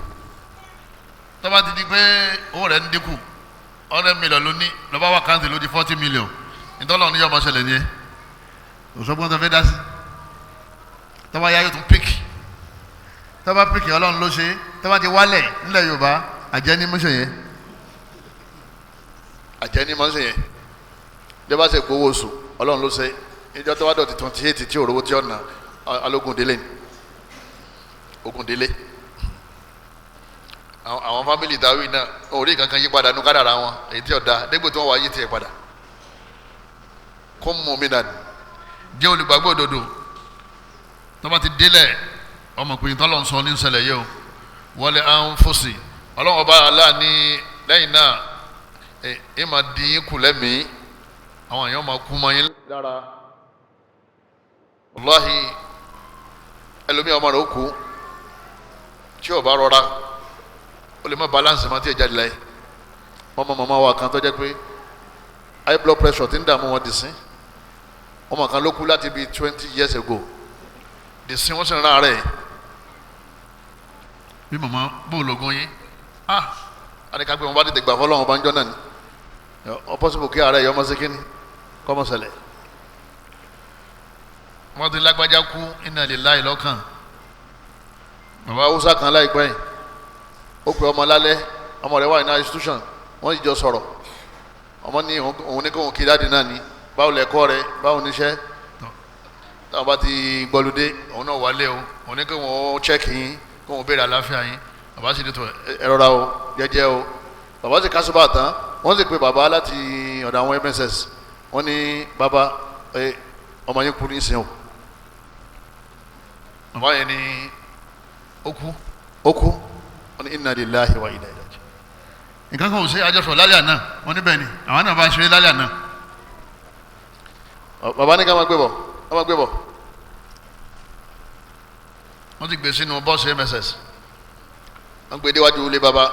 Tó bá ti di pé owó rẹ̀ ń dínkù, 100 million ló ní, lọ́ba wà káńtì ló di 40 million, ìtọ́lọ́ ni yóò máa ṣẹlẹ̀ ní ẹ. Òṣogbo tó fẹ́ dá sí. Tó bá yá yóò tún píkì. Tó bá píkì Ọlọ́run ló ṣe, tó bá ti wálẹ̀ nílẹ̀ Yorùbá, àjẹ́ ní mọ́ṣẹ̀ yẹn. Àjẹ́ ní mọ́ṣẹ̀ yẹn. Ìjọba ṣe gbowó oṣù, Ọlọ́run ló ṣe. Ìjọ tó wá dọ̀tí 28 tí òrówó tí ọ̀nà alógun délé ni. Ogun délé. Àwọn fámìlì dáwì náà orí kankan yí padà nú kádàrá wọn, èyí tí ọ̀dà dégbò tí wọ́n wá yí tiẹ̀ padà. Kó mú mi dànù. Jẹ́ olùgbàgbọ́ òdodo. Tó bá ti délẹ̀, ọmọkùnrin tọ́lọ̀ ń sọ ní ṣẹlẹ̀ yìí o. Wọlé ànfọ́sì. Ọlọ́run ọba Allah ní lẹ́yìn náà ẹ máa dín yín kù lẹ́mìí. Àwọn èèyàn máa kú mọ́ yín lára. Wàláhì ẹlòmíì ọmọ rẹ̀ ó kú. Tí ò bá rọra, ó lè má balance máa tí ì jáde láyé. Ọmọ màmá wa kan tó jẹ́ pé high blood pressure ti ń dààmú wọn dì sí. Ọmọ kan ló kú láti bíi 20 years ago. Dì sí wọ́n sì ń rán ara ẹ̀. Bí màmá bó lògùn yín, ah àníkàgbé wọn bá tètè gbà fọlọ́wọn bá ń jọ́ náà ni. Ọ pọ́sibù kí ara ẹ̀ yọ ọmọ sí kínní kọ́mọ ṣẹlẹ̀. Wọ́n ti lágbájá kú inna lillahi lọ́kàn. Bàbá Hausa kan láìpẹ́ yìí, ó pe ọmọ lálẹ́, ọmọ rẹ̀ wà ní institution, wọ́n jọ sọ̀rọ̀. Ọmọ ní òun ní kóun kí dáàdì náà ní, báwo lẹ́kọ́ rẹ̀, báwo níṣẹ́. Táwọn bá ti gbọ́ludé, òun náà wálé o, òun ní kóun ó chẹ́kì yín, kóun béèrè àláfíà yín. Bàbá sì ní tó ẹ rọra o, jẹ́jẹ́ o. Bàbá sì kásùbà tán, wọ́n sì pe bàbá láti ọ̀dọ̀ àwọn MSS. Wọ́n ní bàbá ọmọ yín kú ní ìsìn o. Bàbá yẹn ní ó kú, ó kú. Wọ́n ní inna lillahi wa inna ilaihi raji'un. Nǹkan kan ò ṣe àjọsọ lálẹ́ àná, wọ́n níbẹ̀ ni àwọn náà bá ṣeré lálẹ́ àná. Bàbá ní ká máa gbé bọ̀, ká máa gbé bọ̀. Wọ́n ti gbé sínú bọ́ọ̀sì MSS. Wọ́n gbé déwájú ilé bàbá.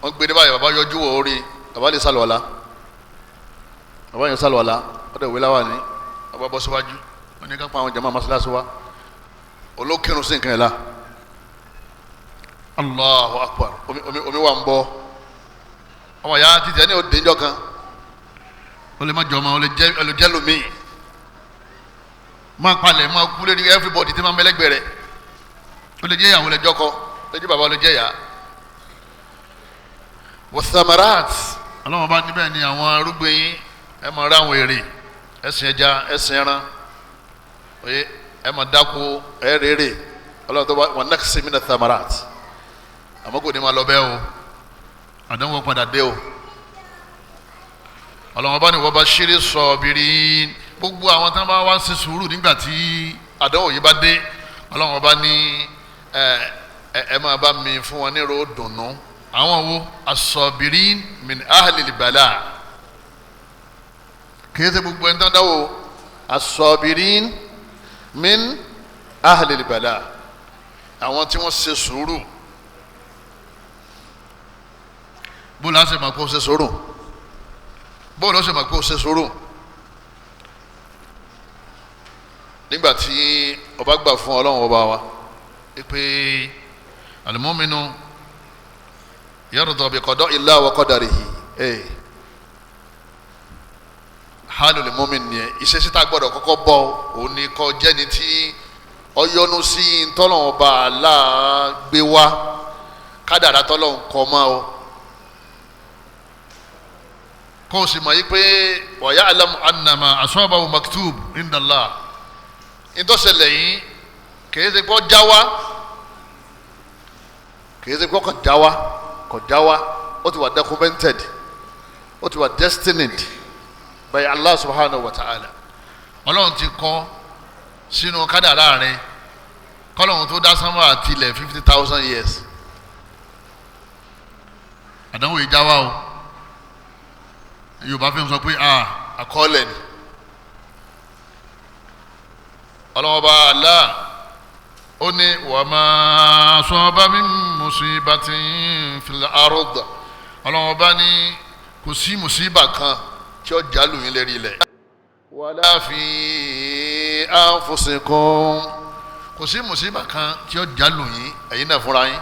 Wọ́n gbé débáyé bàbá yọjú wò orí. Bàbá lè sálọ̀ ọ̀la. Bàbá yẹn sálọ̀ ọ̀la. Wọ́n dẹ̀ wé láwà ní. Bàbá bọ́ síwájú. Wọ́n ní ká pa àwọn jàmáà mọ́sálásí wa. Olókèrún sí nǹkan yẹn la. Allahu akbar. Omi wà ń bọ̀. Ọmọ ya títí ẹni òde ńjọ kan. O lè má jọ ọmọ, o lè jẹ́ lómi. Máa palẹ̀ máa kú lórí everybody tí máa mẹlẹ́gbẹ̀ rẹ̀. O lè jẹ́ ìyàwó, o lè jọkọ, o lè jẹ́ bàbá, o lè jẹ́ ìyá. Wọ́sàmáràt. Ọlọ́run bá níbẹ̀ ni àwọn arúgbó yín ẹ máa ráwọn èrè, ẹ̀sìn ẹja, ẹ̀sìn ẹran, oye ẹ máa dáko ẹ rèrè. Ọlọ́run tó bá wọn nàkísí mi nà sàmáràt. Àmọ́ kò ní máa lọ bẹ́ẹ̀ o, àdánwò padà dé o. Ọlọ́run bá ní wọ́n bá ṣeré sọ̀bìrì gbogbo àwọn tí wọ́n bá wá ṣe sùúrù nígbà tí àdánwò yìí bá dé. Ọlọ́run bá ní ẹ máa bá mi fún wọn nírò dùnú. Àwọn wo asọ̀bìrì min ahlil bala. Kìí ṣe gbogbo ẹni tán dáwọ́ asọ̀bìrì min ahlil bala. Àwọn tí wọ́n ṣe sùúrù. Bó la ṣe máa kó ṣe sùúrù? Bó ló ṣe máa kó ṣe sùúrù? Nígbà tí ọba gbà fún Ọlọ́run ọba wa pé al-mu'minu yarda bi qada'i Allahi wa qadarihi. Halul mu'min ni ìṣesí tá a gbọ́dọ̀ kọ́kọ́ bọ̀ òun ni kó jẹ́ni tí ọyọ́nu sí ntọ́lọ́run ọba Allah gbé wá, kádàrá tọ́lọ́run kọ́ mọ́ ọ. Kó o sì mọ̀ yí pé wa ya'lamu annama asabahu maktub indallah. Ntọ́sẹ̀lẹ̀ yìí kìí ṣe kó já wá, kìí ṣe kó já wá, kò já wá, ó ti wà documented, ó ti wà destined by Allah subhanahu wa ta'ala. Ọlọ́run ti kọ́ sínú kádàrá rẹ kọ́lọ́hún tó dá sánmọ̀ àti ilẹ̀ 50,000 years. Àdánwò ìjà wa o. Yorùbá fi ń sọ pé àkọọ́lẹ̀ ni. Ọlọ́wọ́ bá Allah ó ní wa ma asaba min musibatin fil ard. Ọlọ́wọ́ bá ní kò sí mùsíbà kan tí ó jálù yín lérí ilẹ̀. Wala fi anfusikum, kò sí mùsíbà kan tí ó jálù yín ẹ̀yin náà fúnra yín.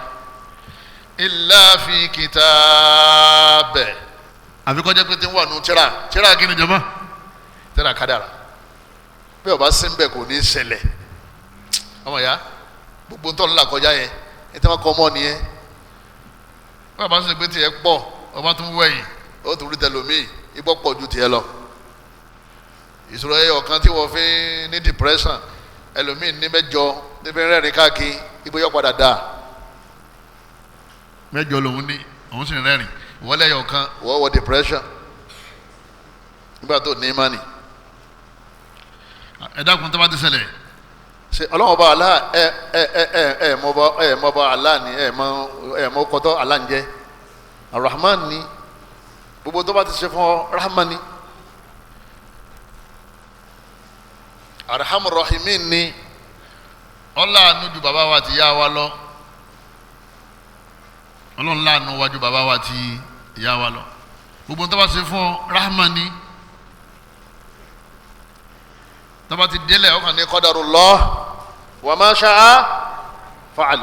Illa fi kitab, àfi kó jẹ́ pé tí ń wà nù tíra. Tíra kí ni jọba? Tíra kádàrà. Bí ó bá sí nbẹ kò ní ṣẹlẹ̀. Ọmọ ya gbogbo ntọ́ ńlá kọjá yẹn ẹ tí wọ́n kọ́ mọ́ nìyẹn. Bí ó bá sì pé tiẹ̀ pọ̀ ọba tún wẹ̀yìn ó tún rí tẹlomi igbó pọ̀ ju tiẹ̀ lọ. Ìṣòro ẹyọ kan tí wọ́n fi ní depression, ẹlòmíì ní mẹ́jọ níbi rẹ́rìn káàkiri igbó yọ padà dáa. Mẹ́jọ lòun ní òun sì rẹ́rìn, ìwọlé ẹyọ kan wọ́n wọ depression nígbà tó ní mánì. Ẹ dákun tó bá ti ṣẹlẹ̀ ṣe ọlọ́wọ́n bá Allah ẹ ẹ ẹ ẹ ẹ mọ bá ẹ mọ bá Allah ni ẹ mọ ẹ mọ kọtọ Allah ń jẹ Arahman ni. Gbogbo tó bá ti ṣe fún ọ Rahman ni, Arhamur Rahimin ni. Ọlọ́àánú ju bàbá wa ti yá wa lọ. Ọlọ́run láàánú wa ju bàbá wa ti ìyá wa lọ. Gbogbo tó bá ṣe fún ọ Rahman ni. Tó bá ti délẹ̀ ọkàn ní qadarullah wa ma sha'a fa'al.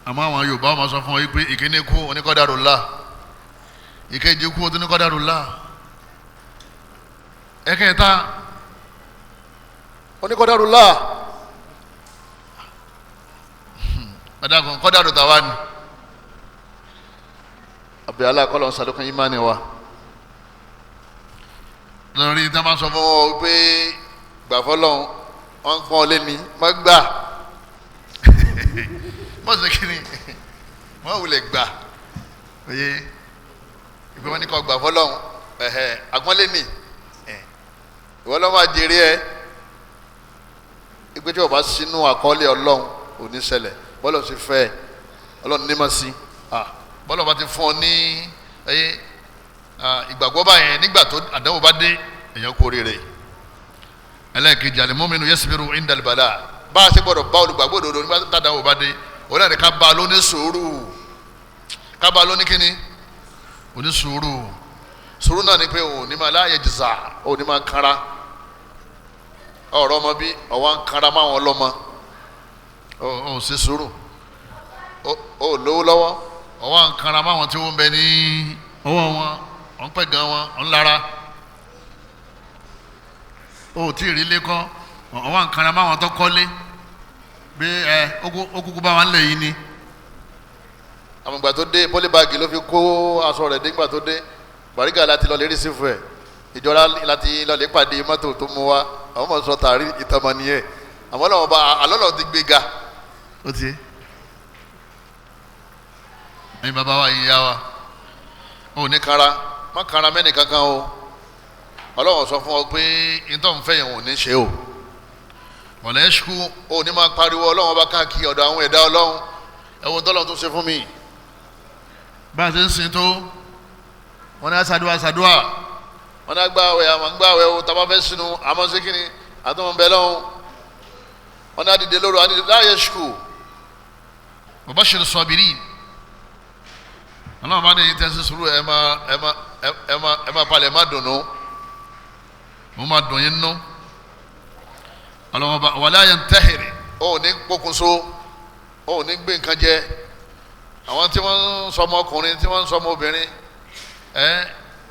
Àmọ́ àwọn Yorùbá wọn sọ fún ọ yìí pé ìkíní kú oníqadarullah, ìkejì kú oníqadarullah, ẹ̀kẹta oníqadarullah. Ọ̀dàkùn kọ́dàrú tàwa ni. Àbí aláàkọ́lọ́ ń sàdókun ìmánì wa. Lórí tí wọ́n bá sọ fún ọ pé gbà fọlọ́hún wọ́n ń pọ́n ọ lé ní má gbà. Mọ̀ sí kí ni wọ́n wulẹ̀ gbà. Oye ìpè wọn ní kọ́ gbà fọlọ́hún ẹ̀hẹ̀ àgbọ́nlé ni ìwọ lọ́ máa jèrè ẹ. Ìpè tí o bá sínú àkọọ́lẹ̀ Ọlọ́run ò ní ṣẹlẹ̀. Bọ́lọ̀ ti fẹ́ Ọlọ́run ní ma sí. Bọ́lọ̀ bá ti fún ọ ní ìgbàgbọ́ báyẹn nígbà tó àdánwò bá dé èèyàn kú oríire. Ẹlẹ́ẹ̀kejì, al-mu'minu yasbiru inda al-bala. Bá a ṣe gbọ́dọ̀ bá olùgbàgbọ́ òdodo nígbà tó àdánwò bá dé, òun náà ní ká bá a lóní sùúrù. Ká bá a lóní kíni? Oní sùúrù. Sùúrù náà ni pé òun ní máa láàyè jìzà, òun ní máa kanra. Ọ̀rọ̀ ọmọ bí ọ̀wá ń kanra máwọn ọlọ́mọ. Ó ṣe sùúrù. Ó lówó lọ́wọ́, ọwọ́ nkanra máwọn tí wọ́n bẹ ní ọwọ́ wọn, ọ̀ ń pẹ́ gan wọn, ọ̀ ń lara. Ó tí ì rí lé kọ́, ọwọ́ nkanra máwọn tó kọ́lé bí ẹ ó kúkú bá wọn lẹ̀ yìí ni. Àwọn ìgbà tó dé pólíbáàgì ló fi kó aṣọ rẹ̀ dé. Ìgbà tó dé Bàrígà láti lọ lè rí sífù ẹ̀, ìjọra láti lọ lè pàdé mọ́tò tó mú wa. Àwọn ọmọ sọ tààrí ìtàmọ̀ nìyẹn. Àmọ́ lọ́wọ́ bá alọ́lọ́ ti gbé ga. Ó ti ẹ̀yin bàbá wa yìí yá wa, ò ní kara má kara mẹ́ni kankan o. Ọlọ́run sọ fún ọ pé ìtọ́ ń fẹ́ yẹn ò ní ṣe o. Ọ̀lẹ́ ṣukú ò ní máa pariwo Ọlọ́run ọba káàkiri ọ̀dọ̀ àwọn ẹ̀dá Ọlọ́run, ẹ̀wọ̀n tọ́lọ́run tó ṣe fún mi. Bá a ṣe ń sin tó wọn ní aṣàdúrà aṣàdúrà, wọn ní agbáwẹ̀ àwọn agbáwẹ̀ o, tá a bá fẹ́ sínú àmọ́ sí kíni àtúmọ̀ bẹ́ẹ̀ lọ́hùn. Wọn ní adìde lóru adìde láàyè ṣukú. Bàbá ṣe sọbìrì Ọlọ́run bá ní tẹ́sí sùúrù, ẹ máa ẹ máa ẹ máa ẹ máa palẹ̀ ẹ máa dùnnú, mo máa dùn yín nú. Ọlọ́run bá wàlẹ́ àyẹ̀ ń tẹ́hìrì, ó ní pokùnso, ó ní gbé nǹkan jẹ. Àwọn tí wọ́n ń sọmọ ọkùnrin tí wọ́n ń sọmọ obìnrin, ẹ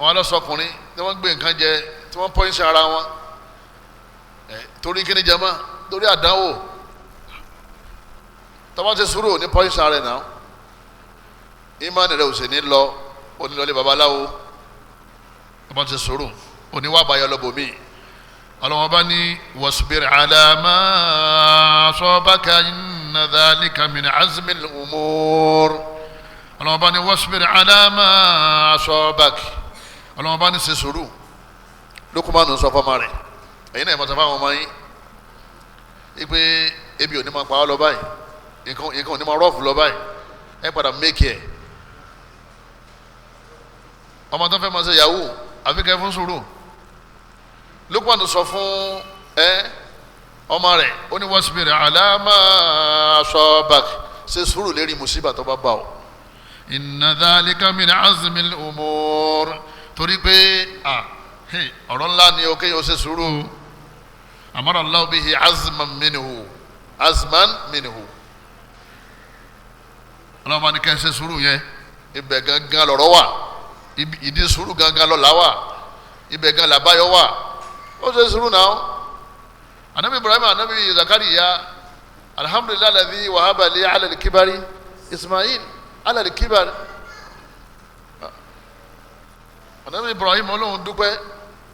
wọn lọ́sọkùnrin tí wọ́n gbé nǹkan jẹ, tí wọ́n pọ́yìn sí ara wọn, ẹ torí kíni jẹ mọ́, torí àdánwò. Tọ́wọ́n ti sùúrù ní pọ́yìn sí ara ẹ̀ náà. Ìmánì rẹ̀ ò sì ní lọ, ó ní lọlé babaláwo. Tọ́wọ́n ti sùúrù ó ní wà báyọ̀ lọ́bọ̀ mí. Ọlọ́wọ́n bá ní wasbir ala ma asabaka inna dhalika min azmil umur. Ọlọ́wọ́n bá ní wasbir ala ma asabaka. Ọlọ́wọ́n bá ní ṣe sùúrù. Lukumanu sọ fọmọ rẹ̀ Ẹ̀yin náà ìmọ̀tàn fáwọn ọmọ yín ipe ebi ò ní máa pa ọ́ lọ báyìí, nǹkan ò ní máa rọ́ọ̀fù lọ báyìí, ẹ padà mékì ẹ̀. Ọmọ tó fẹ́ máa ṣe yahoo àfi kẹ́ fún sùúrù. Lukman sọ fún ọmọ rẹ̀, ó ní wasbir ala ma asabak, ṣe sùúrù lérí mùsíbà tó bá bá ọ. Inna dhalika min azmil umur, torí pé ọ̀rọ̀ ńlá ni o kéèyàn ṣe sùúrù. Amara Allahu bihi azman minhu, azman minhu. Ọlọ́run bá ní kẹ́ ṣe sùúrù yẹn, ibẹ̀ gangan lọ̀rọ̀ wà, ìdí sùúrù gangan lọ́la wà, ibẹ̀ gan làbáyọ wà. Ó ṣe sùúrù náà. Anabi Ibrahim, anabi Zakariya, alhamdulillahi alladhi wahaba li ala al-kibari Ismail ala al-kibari. Anabi Ibrahim Ọlọ́run dúpẹ́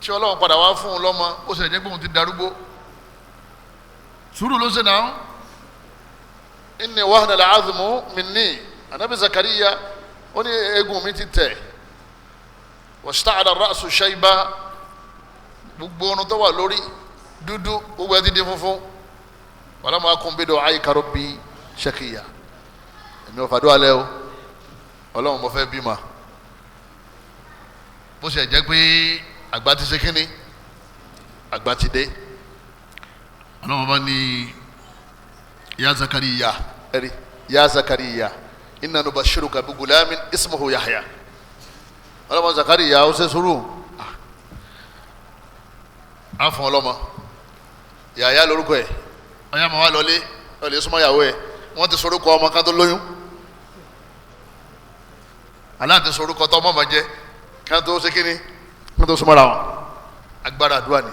tí Ọlọ́run padà wá fún un lọ́mọ, ó sì jẹ́ pé òun ti darúgbó. Sùúrù ló ṣe náà. Inni wahana al-azmu minni. Anabi Zakariya ó ní eegun mi ti tẹ̀, washta'ala ar-ra'su shayba, gbogbo ọ̀run tó wà lórí dúdú gbogbo ẹ ti di funfun. Walam akun bi du'aika rabbi shaqiya. Èmi ò fàdúrà lẹ́ o, Ọlọ́run mo fẹ́ bímọ. Bó ṣe jẹ́ pé àgbà ti ṣe kínní, àgbà ti dé. Ọlọ́run bá ní ya Zakariya, ẹ̀rí ya Zakariya inna nubashiruka bi gulamin ismuhu Yahya. Ọlọ́run Zakariya ó ṣe sùúrù, á fún ọlọ́mọ Yahya lórúkọ ẹ̀. Ọyá máa wá lọlé lọlé súnmọ́ ìyàwó ẹ̀. Wọ́n ti sorúkọ ọmọ kan tó lóyún, aláàtí sorúkọ tó ọmọ máa jẹ kan tó ṣe kínní, kan tó súnmọ́ra wọn. Agbára àdúrà ni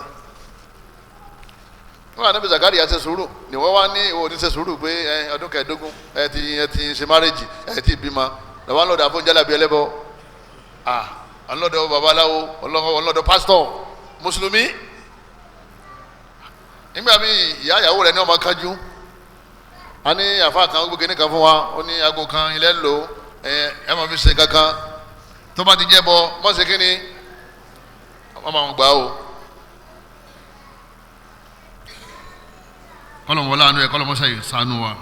wọ́n ànábì Zakariya ṣe sùúrù ni wọ́n wá ní ìwọ ní ṣe sùúrù pé ọdún kẹẹ̀ẹ́dógún ẹ ti ṣe márèjì, ẹ ti bímọ, lọ́wọ́ lọ́dọ̀ àfọ̀njálàbí ẹlẹ́bọ, ọlọ́dọ̀ babaláwo, ọlọ́dọ̀ pásítọ̀ mùsùlùmí. Nígbà míì ìyá ìyàwó rẹ̀ ní ọmọ kájú. A ní àfa kan gbogbo ní kan fún wa, ó ní aago kan ilẹ̀ lò ẹ máa fi ṣe kankan tó bá ti jẹ́ bọ mọ̀ ṣe kí ni wọ́n máa ń gbà ó. Kọ́lọ̀mọ́ láàánú ẹ̀, kọ́lọ̀mọ́ sàyè sànú wa.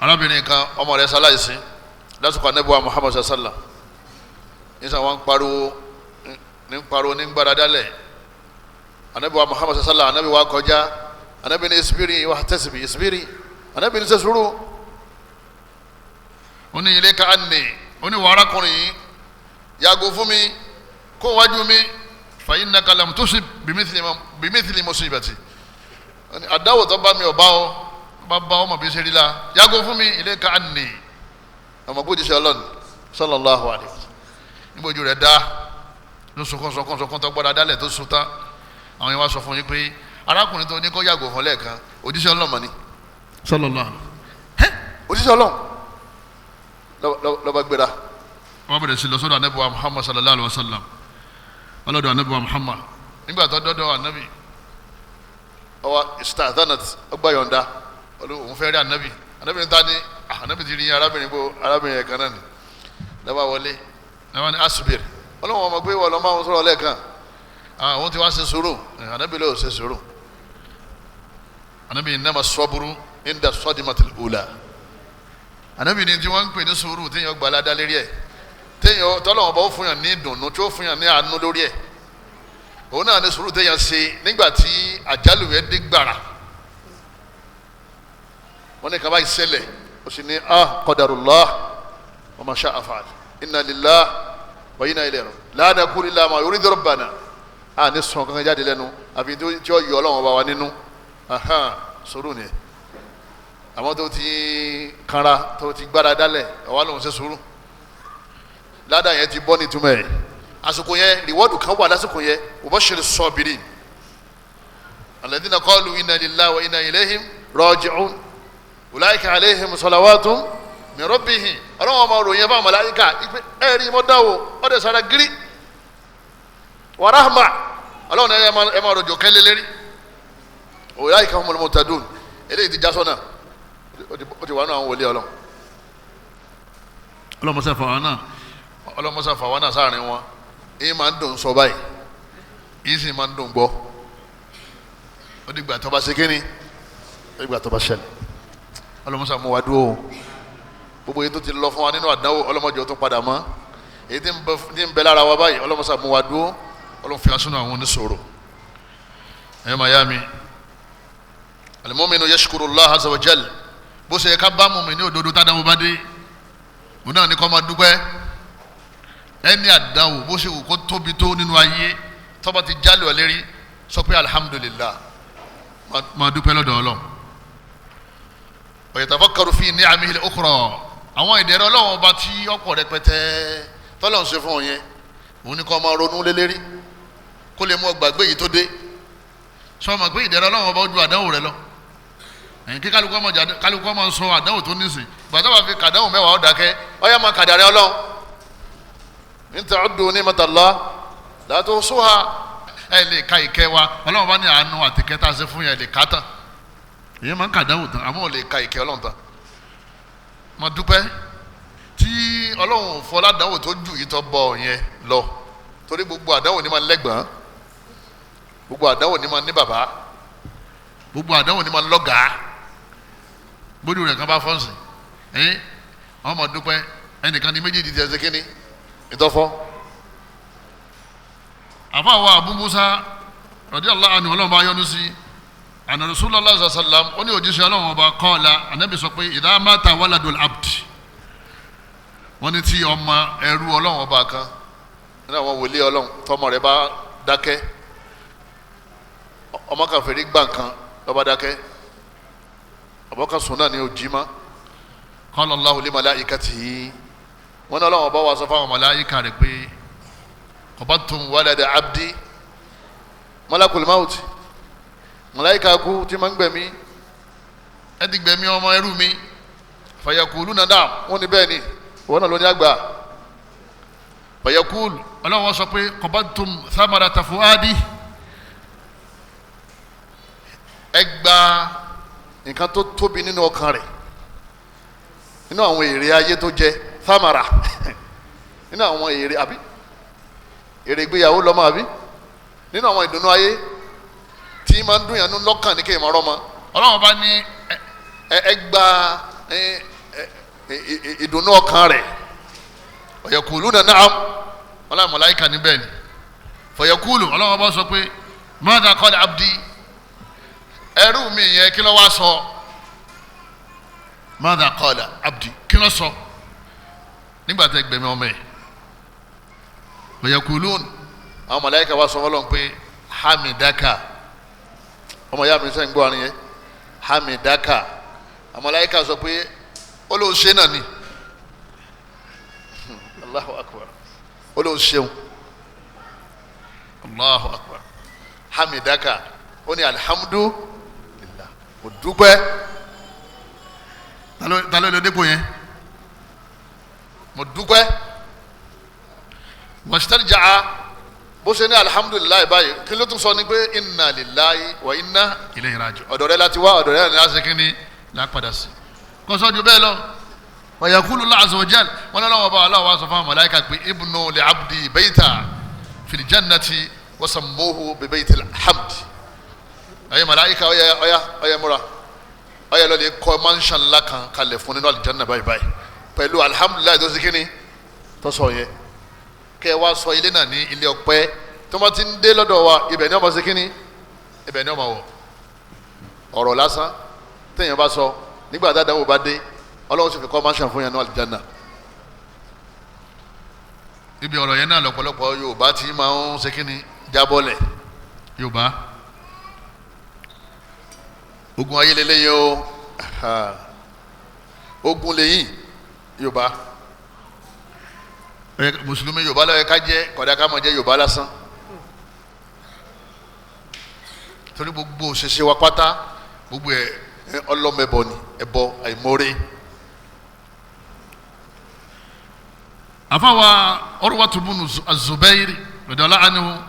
Arábìnrin kan ọmọ rẹ̀ ṣaláìsí lásìkò anábíwá Muhammad sallam. Nísà wọn pariwo ní pariwo ní gbára dálẹ̀. Anabi wa Muhammad sallam, anabi wa kọjá, anabi ní isbiri wa tẹsibi isbiri, anabi ní sẹsuru. Ó ní ilé ká ní, ó ní wàrà kùnrin yìí yàgò fún mi, kó wájú mi, fa innaka lam tusib bimithli musibati. Àdáwò tó bá mi ọba ọ bá bá ọmọ bí sẹ́rí la, yàgò fún mi ilé ká ní. Ọmọ kó jíṣẹ́ Ọlọ́run sallallahu alaihi wasallam. Níbo ojú rẹ̀ dá ló sunkún sunkún sunkún tó gbọ́dọ̀ dálẹ̀ tó sun tán. Àwọn yẹn wá sọ fún yín pé arákùnrin tó ní kó yàgò fún lẹ́ẹ̀kan òjíṣẹ́ Ọlọ́run ni sallallahu alaihi, òjíṣẹ́ Ọlọ́run lọ́ba gbéra. Wọ́n bẹ̀rẹ̀ sí lọ sọ́dọ̀ anabi wa Muhammad sallallahu alaihi wa sallam, ọlọ́dọ̀ anabi wa Muhammad. Nígbà tó dọ́dọ̀ anabi, ọwọ́ istadhanat, ọgbà yọ̀ǹda, òun fẹ́ rí anabi. Anabi ní ta ni? Anabi ti rí arábìnrin bó arábìnrin yẹn kan náà ni. Lọ́ba wọlé, lọ́ba ní asubir, ọlọ́wọ́n ọmọ gbé wọ́n lọ́ máa ń sọ̀rọ̀ lẹ́ẹ̀kan. Àwọn tí wọ́n ṣe sùúrù, anabi ló ṣe sùúrù. Anabi innama sabru inda sadimatil ula. Anabi ní tí wọ́n ń pè ní sùúrù téèyàn gba aládá lérí ẹ̀, téèyàn tọ́lọ́wọ́n bá ó fún yàn ní ìdùnnú, tí ó fún yàn ní àánú lórí ẹ̀. Òun náà ní sùúrù téèyàn ṣe nígbà tí àjálù yẹn dé gbàrà. Wọ́n ní kaba ìṣẹ̀lẹ̀, ó sì ní qadarullah wa ma sha'a fa'al, inna lillahi wa inna ilayhi raji'un, la naqulu illa ma yuridu rabbana. A ní sọ̀n kankan jáde lẹ́nu àfi tí ó yọ Ọlọ́run ọba wa nínú. Sùúrù ni. Àwọn tó ti kanra tó ti gbára dálẹ̀ ọ̀wá lòun ṣe sùúrù. Ládàá yẹn ti bọ́ ní ìtumọ̀ ẹ̀. Àsìkò yẹn rìwọ́dù kan wà lásìkò yẹn, ubashiri sabirin alladhina qalu inna lillahi wa inna ilayhim raji'un ulaika alayhim salawatun min rabbihim. Ọlọ́run ọmọ ròyìn fún màláíkà ẹ̀rí mọ́ dáwọ́ ọ̀dẹ̀ sára gírí wa rahma. Ọlọ́run ẹ̀ máa rọ̀jò kẹ́lẹ́ lérí. Ulaika humul muhtadun. Eléyìí ti já sọ́nà, ó ti wà nù àwọn wòlíì Ọlọ́run. Ọlọ́mọṣẹ́ fàwọn náà, ọlọ́mọṣẹ́ fàwọn náà sáàrin wọn. Èyí máa ń dùn sọ báyìí, Yìí sì máa ń dùn gbọ́. Ó dìgbà tó bá ṣe kíni, ó dìgbà tó bá ṣẹlẹ̀. Ọlọ́mọṣà mú wa dúró o. Gbogbo èyí tó ti lọ fún wa nínú àdánwò, ọlọ́mọdé ó tún padà mọ́. Èyí tí ń bẹ lára wa báyìí, ọlọ́mọṣà mú wa dúró. Ọlọ́run fi asúnà àwọn oníṣòro. Ẹ̀yọ́ mayami, al-mu'minu yashkuru Allah azza wa jal. Bó ṣe yẹ ká bá mùmí ní òdodo tádàwó bá dé, òun náà ní kó máa dúpẹ́. Ẹni àdánwò bó ṣe wù kó tóbi tó nínú ayé, tó bá ti jálè ọ̀lérí, sọ pé alhamdulillah, máa dúpẹ́ lọ́dọ̀ Ọlọ́run. Wa yatafakkaru fi ni'amihi al-ukhra. Àwọn ìdẹ̀rẹ̀ Ọlọ́run ọba tí ọ̀pọ̀ rẹpẹtẹ tọ́lọ́run ṣe fún ọ yẹn, òun ní kó máa ronú lélẹ́rí, kó lè mú ọgbàgbé yìí tó dé. Sọ ma pé ìdẹ̀rẹ̀ Ọlọ́run ọba ó ju àdánwò rẹ lọ. Ẹ̀yìn kí kálukú ọmọ sọ àdánwò tó nísìn, gbàtọ́ bá fi kàdánwò mẹ́wàá ó dákẹ́, ọyá máa kàdàrẹ́ Ọlọ́run. In ta'uddu ni'matallah la tuhsuha. Ẹ lè ka ìkẹ́ wa, Ọlọ́run bá ní àánú àtìkẹ́ tá a ṣe fún yẹn lè ká tán. Èyí máa ń kàdánwò tán, àmọ́ ò lè ka ìkẹ́ Ọlọ́run tán. Mo dúpẹ́ tí Ọlọ́run fọlá àdánwò tó jù yìí tó bọ̀ yẹn lọ, torí gbogbo àdánwò ni máa lẹ́gbọ̀n, gbogbo àdánwò ni máa ní bàbá, gbogbo àdánwò ni máa lọ́gàá. Gbódú rẹ̀ kan bá fọ́ǹsì, ẹ̀ wọ́n mọ̀ dúpẹ́. Ẹnìkan ní méjèèjì ti ẹsẹ̀ kínní ìtọ́fọ́. Àfàwọ̀ Abu Musa radiyallahu anhu, Ọlọ́run bá yọ́nú sí, àná Rasulullah sallallahu alaihi wasallam, ó ní òjíṣẹ́ Ọlọ́run ọba qala, ànábì sọ pé idha mata waladul abd. Wọ́n ní tí ọmọ ẹrú Ọlọ́run ọba kan nínú àwọn wòlíì Ọlọ́run tọmọ rẹ̀ bá dákẹ́, ọmọ kan fèrè gbà nǹkan lọ́ba dákẹ́, ọmọ kan sùn náà ní ojì má. Qala Allahu li malaikatihi, wọn ní Ọlọ́run ọba wa sọ fáwọn màláíkà rẹ̀ pé qabadtum walada abdi malakul maut, màláíkà kú tí ma ń gbẹ̀mí, ẹ ti gbẹ̀mí ọmọ ẹrú mi. Fayakuluna na'am, wọn ní bẹ́ẹ̀ ni, wọn náà ló ní àgbà. Fayakul, Ọlọ́run sọ pé qabadtum thamarata fuadi, ẹ gba nǹkan tó tóbi nínú ọkàn rẹ̀, nínú àwọn èrè ayé tó jẹ, thamara, nínú àwọn èrè àbí èrè ìgbéyàwó lọ́mọ àbí nínú àwọn ìdùnnú ayé tí máa ń dùn yàn lọ́kàn ní kéèyàn máa rọ́mọ. Ọlọ́run bá ní ẹ gba ìdùnnú ọkàn rẹ̀. Fayakuluna na'am, ọlọ́run màláíkà níbẹ̀ ni. Fayakulu, Ọlọ́run bá sọ pé madha qala abdi, ẹrú mi yẹn kí ló wá sọ? Madha qala abdi, kí ló sọ nígbà tẹ gbẹmí ọmọ yẹ? Fayakulun, àwọn màláíkà wá sọ fọlọ́n pé hamidaka, ọmọ ya mi sẹ́yìn gbọ́ àárín yẹn, hamidaka. Àwọn màláíkà sọ pé ó lóun ṣe náà ni. Allahu akbar, ó lóun ṣeun. Allahu akbar, hamidaka, ó ní alhamdulillah, mo dúpẹ́. Ta ló lè dépò yẹn? Mo dúpẹ́. Wastarja'a, bó ṣe ní alhamdulilayi báyìí, kí ló tún sọ ni pé inna lillahi wa inna ilayhi raji'un. Ọ̀dọ̀ rẹ̀ láti wá, ọ̀dọ̀ rẹ̀ ní láti kíni lápadà sí. Kò sọ ju bẹ́ẹ̀ lọ. Wa yaqulu Allahu azza wa jal, wọn lọ́wọ́ bá aláwọ̀ wá sọ fún àwọn màláíkà pé ibnu li abdi bayta fil jannati wa sammuhu bi baytil hamd. Ayé màláíkà, ọ̀yà ọ̀yà ọ̀yà múra, ọ̀yà lọ́lẹ̀ kọ́ mansion ńlá kan kalẹ̀ fún nínú àlìjánnà báyìí báyìí pẹ̀lú alhamdulilayi tó ṣe kíni tó sọ yẹn. Kẹ́ ẹ wá sọ ilé náà ní ilé ọpẹ́, tó ma ti ń dé lọ́dọ̀ wa, ibẹ̀ ni ọmọ ṣe kíni, ibẹ̀ ni ọmọ wọ̀. Ọ̀rọ̀ lásán téèyàn bá sọ nígbà tá àdánwò bá dé, Ọlọ́run sì fi kọ́ mansion fún yẹn ní àlìjánnà. Ibi ọ̀rọ̀ yẹn náà lọ́pọ̀lọpọ̀ Yorùbá ti máa ń ṣe kíni jábọ́lẹ̀. Yorùbá ogun ayé lélẹ́yìn o, ogun lẹ́yìn Yorùbá. Mùsùlùmí Yorùbá ló yẹ ká jẹ́, kódà ká máa jẹ́ Yorùbá lásán, torí gbogbo òṣìṣẹ́ wa pátá gbogbo ẹ ọlọ́mẹbọ ni, ẹbọ àìmọ́re. Àfàwà Urwatu bunu Az-Zubairi radiyallahu anhu,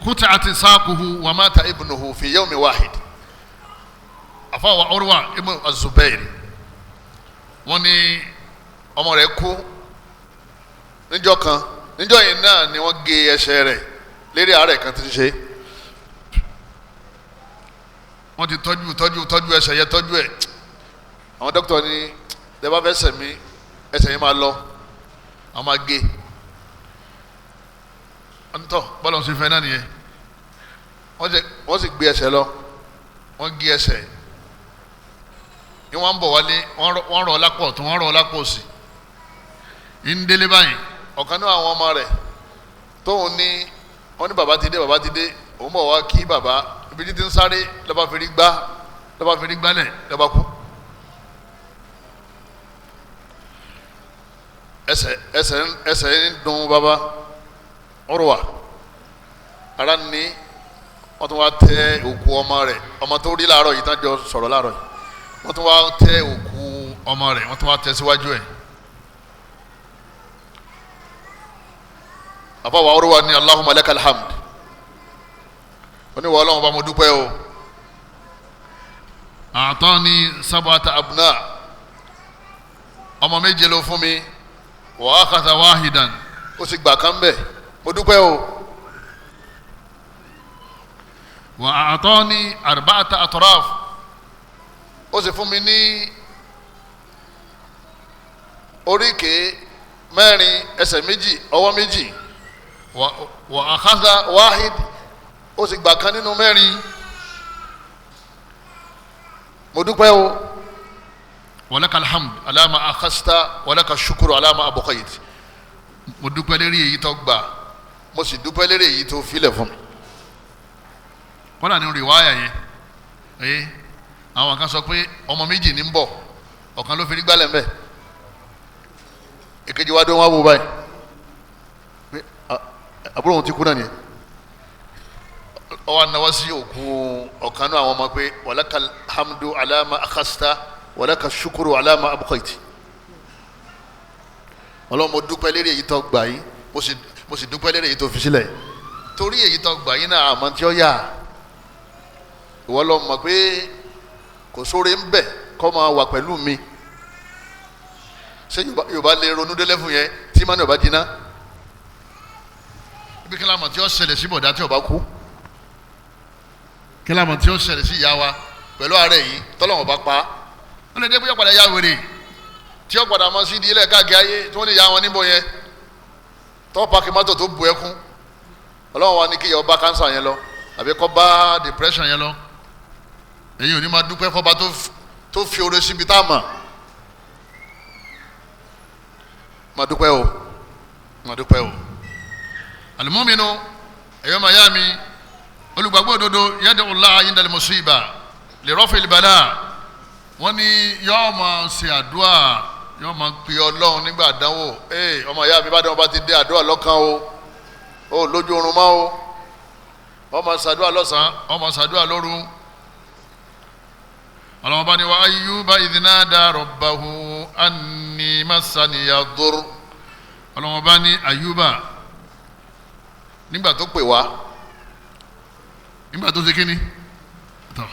quti'at saquhu wa mata ibnuhu fi yawmin wahid. Àfàwà Urwa ibn Az-Zubairi, wọ́n ní ọmọ rẹ̀ kú Níjọ́ kan, níjọ́ yìí náà ni wọ́n gé ẹsẹ̀ rẹ̀ lérí àárẹ̀ kan tí ń ṣe. Wọ́n ti tọ́jú ẹsẹ̀ yẹn, tọ́jú ẹ̀. Àwọn dókítà ní tẹ́ bá fẹ́ sẹ̀mí ẹsẹ̀ yẹn máa lọ, àwọn máa gé. Wọ́n tọ́ bọ́lá ń ṣe fẹ́ náà nìyẹn. Wọ́n sì gbé ẹsẹ̀ lọ, wọ́n gé ẹsẹ̀. Ní wọ́n ń bọ̀ wálé, wọ́n rọ̀ lápò ọ̀tún, wọ́n rọ̀ lápò òsì. Ń délé báyìí, ọ̀kan náà àwọn ọmọ rẹ̀ tóun ní wọ́n ní bàbá ti dé, bàbá ti dé, òun bọ̀ wá kí bàbá. Ibi títí ń sáré lọ́ba fi rí gbá, lọ́ba fi rí gbálẹ̀, lọ́ba kú. Ẹsẹ̀ ń dùn bàbá Urwa, ara ní wọ́n tún wá tẹ òkú ọmọ rẹ̀, ọmọ tó rí láàárọ̀ yìí tán jọ sọ̀rọ̀ láàárọ̀ yìí, wọ́n tún wá tẹ òkú ọmọ rẹ̀, wọ́n tún wá tẹ síwájú ẹ̀. Àfọwọ́ Urwa ní Allahumma lakal hamd, wọ́n ní wọ́n Ọlọ́run bá mo dúpẹ́ o. A'tani sab'ata abna, ọmọ méje ló fún mi, wa akhadha wahidan, ó sì gbà kan bẹ́ẹ̀, mo dúpẹ́ o. Wa a'tani arba'ata atraf, ó sì fún mi ní oríkèé mẹ́rin, ẹsẹ̀ méjì, ọwọ́ méjì. Wa akhadha wahid, ó sì gbà kan nínú mẹ́rin, mo dúpẹ́ o. Walaka alhamd alama akhasta walaka shukuru alama abqayt, mo dúpẹ́ lérí èyí tó gbà, mo sì dúpẹ́ lérí èyí tó filẹ̀ fún mi. Kọ́lá ní rìwáyà yẹn, ẹ àwọn kan sọ pé ọmọ méjì ní ń bọ̀, ọ̀kan ló fi rí gbálẹ̀ mbẹ́, èkejì wa dé wọn wò báyìí pé àbúrò òun ti kú náà nìyẹn. Ọwọ́ anáwó sí òkú ọ̀kan náà àwọn ọmọ pé walaka alhamdu alama akhasta walaka shukuru alama abqayt. Ọlọ́run mo dúpẹ́ lérí èyí tó gbà yín, mo sì dúpẹ́ lérí èyí tó fi sílẹ̀, torí èyí tó gbà yín náà àmọ́ tí ó yà ìwọ lọ mọ̀ pé kò sóore ń bẹ̀ kọ́ máa wà pẹ̀lú mi. Ṣé Yorùbá lè ronú délé fún yẹn tí mánú ọba jiná? Ibi kí lámọ̀ tí ó ṣẹlẹ̀ sí bọ̀dá tí ọba kú, kí lámọ̀ tí ó ṣẹlẹ̀ sí ìyá wa pẹ̀lú ààrẹ yìí tọ́lọ́wọ̀n bá pa á, wọ́n lè dé bóyá padà yá wèrè tí ó padà mọ́ sí di ilé káàkiri ayé tí wọ́n lè ya wọn níbo yẹn, tọ́ pàkì mọ́tò tó bu ẹkún. Ọlọ́run wa ní kí ìyá ọba kánsà yẹn lọ àbí kọ́ bá depression yẹn lọ. Èyí ò ní máa dúpẹ́ fọba tó fi oore síbi tá a mọ̀. Máa dúpẹ́ o, máa dúpẹ́ o. Al-mu'minu, ẹ̀yọ́ màyá mi, olùgbàgbọ́ òdodo, yad'u Allah 'inda al-musiba li raf'il bala. Wọ́n ní yọ́ọ́ máa ṣe àdúrà, yọ́ọ́ máa pe Ọlọ́run nígbà àdánwò. Ee ọmọ ìyá mi, bá dánwò bá ti dé, àdúrà lọ́kàn o, ó lójú oorun mọ́ o, ó máa ṣàdúrà lọ́sàn-án, ó máa ṣàdúrà lóru. Ọlọ́run bá ní wa Ayyuba idh nada rabbahu anni massaniya durr. Ọlọ́run bá ní Ayyuba nígbà tó pè wá, nígbà tó ṣe kíni tọ́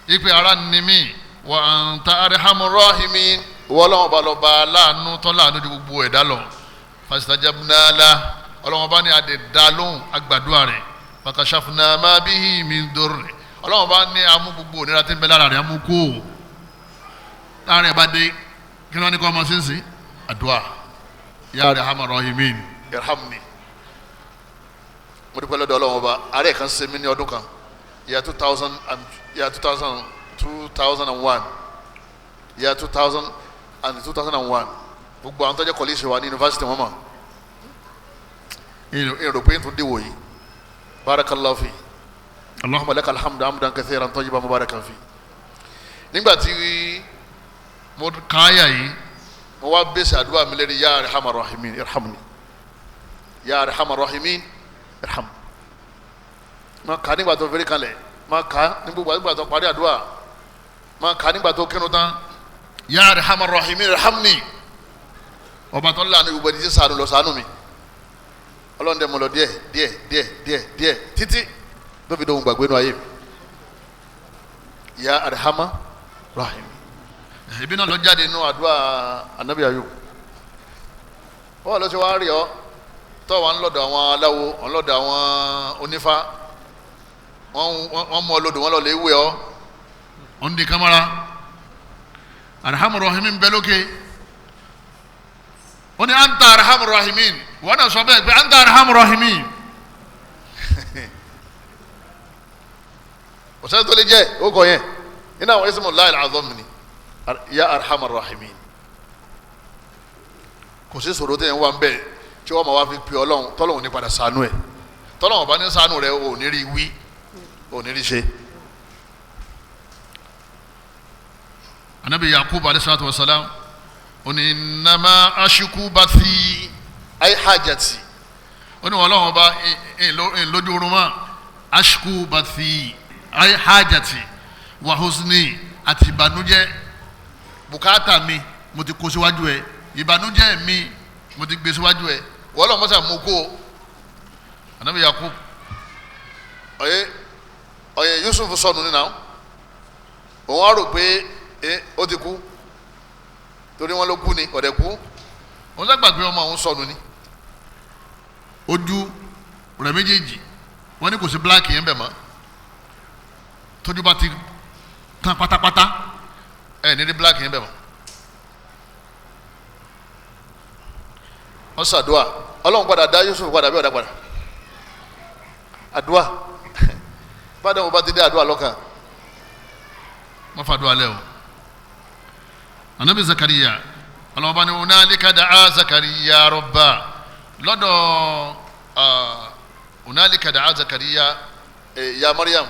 ipe ara ni mí, wa anta arhamur rahimin, ìwọ Ọlọ́run bá lọ bá láàánú tọ́ láàánú ju gbogbo ẹ̀dá lọ. Fastajabna lahu, Ọlọ́run bá ní adé dá lóhùn agbàdúrà rẹ̀. Fakashafna ma bihi min durr, Ọlọ́run bá ní amú gbogbo ònira tí ń bẹ lára rẹ̀ amú kó. Lára rẹ̀ bá dé, kí ló ní kó ọmọ sínsìn àdúrà, ya arhamar rahimin irhamni. Mo dúpẹ́ lọ́dọ̀ Ọlọ́run ọba, àárẹ̀ kan ṣe mí ní ọdún kan, year 2000 and year 2000 2001, year 2000 and 2001. Gbogbo àwọn tó jẹ́ kọ́lẹ́sì wa ní yunifásitì wọn mọ̀ ìrò pé n tún dìwò yìí. Barakallahu fi, Allahumma lakal hamdu hamdan kathiran tayyiban mubarakan fi. Nígbà tí mo káyà yìí, mo wá bẹ́sẹ̀ àdúrà mi lérí ya arhamar rahimin irhamni, ya arhamar rahimin irhamni. Ma kà nígbà tó fẹ́rẹ́ kalẹ̀, ma kà nígbà tó parí àdúrà, ma kà nígbà tó kírun tán, ya arhamar rahimin irhamni. Ọba tó ń lànà ìwé ẹni tí sànù lọ sànù mi. Ọlọ́run dẹ̀ mọ̀ lọ díẹ̀ díẹ̀ díẹ̀ díẹ̀ díẹ̀ títí tó fi dohun gbàgbé nu ayé mi. Ya arhamar rahimin. Ibi náà lọ jáde nínú àdúrà anabi Ayub. Bọ́ọ̀ ló ti wá rí ọ tọ́ wa ń lọ́dọ̀ àwọn aláwo, ń lọ́dọ̀ àwọn onífá, wọ́n mú ọ lọ́dọ̀ wọn lọ lè wé ọ. Ó ń di kámárà. Arhamur rahimin bẹ lókè. Ó ní anta arhamur rahimin, wọ́n náà sọ bẹ́ẹ̀ pé anta arhamur rahimin. Ọ̀sẹ̀ tó lè jẹ́ ó kọ yẹn iná àwọn ismullahi al-azam ni ya arhamur rahimin. Kò sí sọ̀rọ̀ tẹ̀yẹ̀ wá ń bẹ̀ tí wọ́n máa wá fi pe ọlọ́run tọ́lọ́run ní padà ṣàánú ẹ̀. Tọ́lọ́run bá ní ṣàánú rẹ̀ ò ní rí wí, ò ní rí ṣe. Anabi Yakub alayhi salatu wa salam ó ní innama ashku bathi ay hajati. Ó ní ọlọ́run bá ń lójú oorun mọ́, ashku bathi ay hajati wa husni, àti ìbànújẹ́ bùkátà mi mo ti kó síwájú ẹ, ìbànújẹ́ mi mo ti gbé síwájú ẹ, wọ́n lọ́ọ́ mọ́sá mú kó. Anabi Yakub ọ̀yẹ́ ọ̀yẹ́ Yusuf sọnù nínú àwọn òun á rò pé ó ti kú torí wọn ló kú ni ọ̀dẹ̀ kú, òun sàgbà pé ọmọ òun sọnù ni. Ojú rẹ̀ méjèèjì wọ́n ní kò sí bíláàkì yẹn bẹ̀ mọ́, tójú bá ti tán pátápátá ẹ̀ ní rí bíláàkì yẹn bẹ̀ mọ́. Wọ́n ṣàdúà, ọlọ́run padà dá Yusuf padà bí ọ̀dà padà àdúà bàdàn wọ́n bá ti dé àdúà lọ́kàn wọ́n fa àdúà lẹ́ o. Anabi Zakariya, ọlọ́run bá ní hunalika da'a Zakariya rabba, lọ́dọ̀ hunalika da'a Zakariya ya Mariam,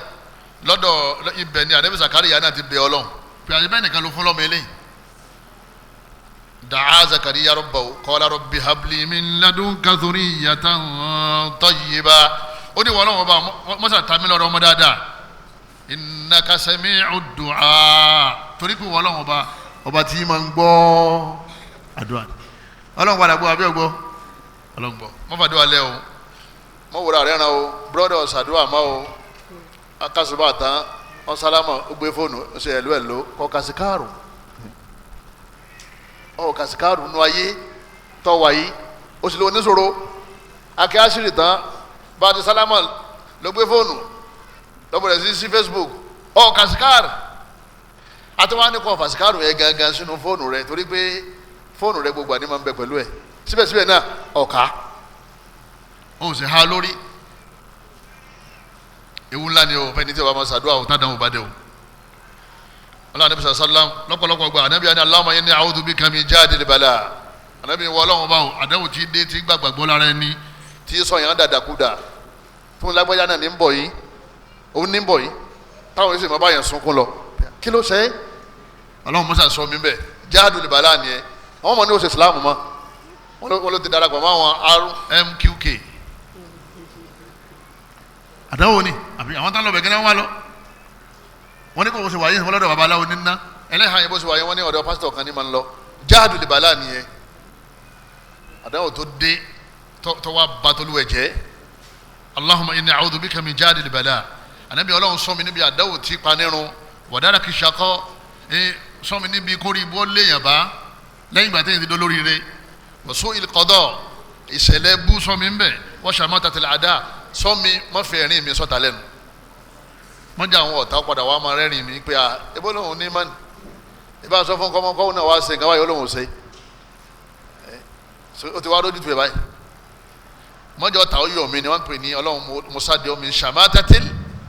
lọ́dọ̀ ibẹ̀ ni anabi Zakariya náà ti bẹ̀ ọlọ́run pé àti bẹ́ẹ̀ nìkan ló fún lọ́mọ eléyìí. Da'a Zakariya rabbahu qala rabbi habli min ladunka dhurriyatan tayyiba. Ó ní wọ́n lọ́wọ́ bá mọ́sá tàmí lọ́rọ̀ ọmọ dáadáa, innaka sami'u du'a, torí pé wọ́n lọ́wọ́ bá ọba tí ma ń gbọ́ àdúrà. Ọlọ́run padà gbọ́ àbí ọgbọ́? Ọlọ́run gbọ́. Mọ́ fàdúrà lẹ́ o, mọ́ wúrà rẹ̀ ràn o, brọ́dọ̀ ṣàdúrà mọ́ o, akásùbà tán wọ́n sálámà ó gbé fóònù ó ṣe ẹ̀lú ẹ̀lú kọ́ kásíkàrù ọ kásíkàrù nù ayé tọ́ wáyé ó sì lọ oníṣòro akẹ́ àṣírí tán bá a ti sálámà ló gbé fóònù lọ́bọ̀rẹ̀ sí Facebook ọ kásíkàrù àti wọn á ní kọ́ fàṣíkàrù yẹn gangan sínú fóònù rẹ torí pé fóònù rẹ gbogbo àní máa ń bẹ pẹ̀lú ẹ síbẹ̀síbẹ̀ náà ọ̀ka ó sì há lórí. Ewu ńlá ni o fẹ́ni tí o bá máa ṣàdúrà o tádàn ò bá dé o. Ọlọ́run anabi sàlám lọ́pọ̀lọpọ̀ gba anabi àni Allahumma inni a'udhu bika min jadil bala. Anabi wọ ọlọ́run bá o àdéhùn tí dé tí gbàgbàgbọ́ lára ẹni tí sọ yẹn dàdàkúdà fún lágbájá náà ní ń bọ̀ yìí, òun ní ń bọ̀ yìí, táwọn yìí sì máa bá yẹn sunkún lọ. Kí ló ṣe é? Ọlọ́run mọ́sá sọ mi bẹ́ẹ̀ jadul bala ni ẹ. Àwọn ọmọ ní oṣù Islam mọ́, wọ́n ló ti darapọ̀ mọ́ àwọn RMQK. Àdáwò ni àbí àwọn táwọn lọ bẹ̀ gẹ́gẹ́ wá lọ. Wọ́n ní kò ṣe wáyé wọ́n lọ́dọ̀ babaláwo níná ẹlẹ́hàn yẹn bó ṣe wáyé wọ́n ní ọ̀dọ̀ pásítọ̀ kan ní máa ń lọ. Jadul bala nìyẹn. Àdáwò tó dé tó wá ba tolúwẹ̀ jẹ́. Allahumma inni a'udhu bika min jadil bala. Ànábì ọlọ́run sọ mi níbi àdáwò tí panirun wàdára kì í ṣakọ́ sọ mi níbi kórìí bó léèyàn bá lẹ́yìn ìgbà téèyàn ti dó lórí rẹ̀. Wa su'il qada, ìṣẹ̀lẹ̀ bú sọ mi ń bẹ̀. Wa shamatatil a'da, sọ mi má fẹ́ rìn mi sọ́ta lẹ́nu. Mọ́jà àwọn ọ̀tá padà wà máa rẹ́rìn mi pé a ebó lòun ní mọ́ni ibà sọ fún kọ́mọkọ́wọ́ náà wá ṣe nǹkan báyìí ó lòun ò ṣe, ó ti wá lójú tu ẹ̀ báyìí. Mọ́jà ọ̀tá ó yọ̀ mí ni wọ́n ń pè ní ọlọ́run musa di omi shamatatil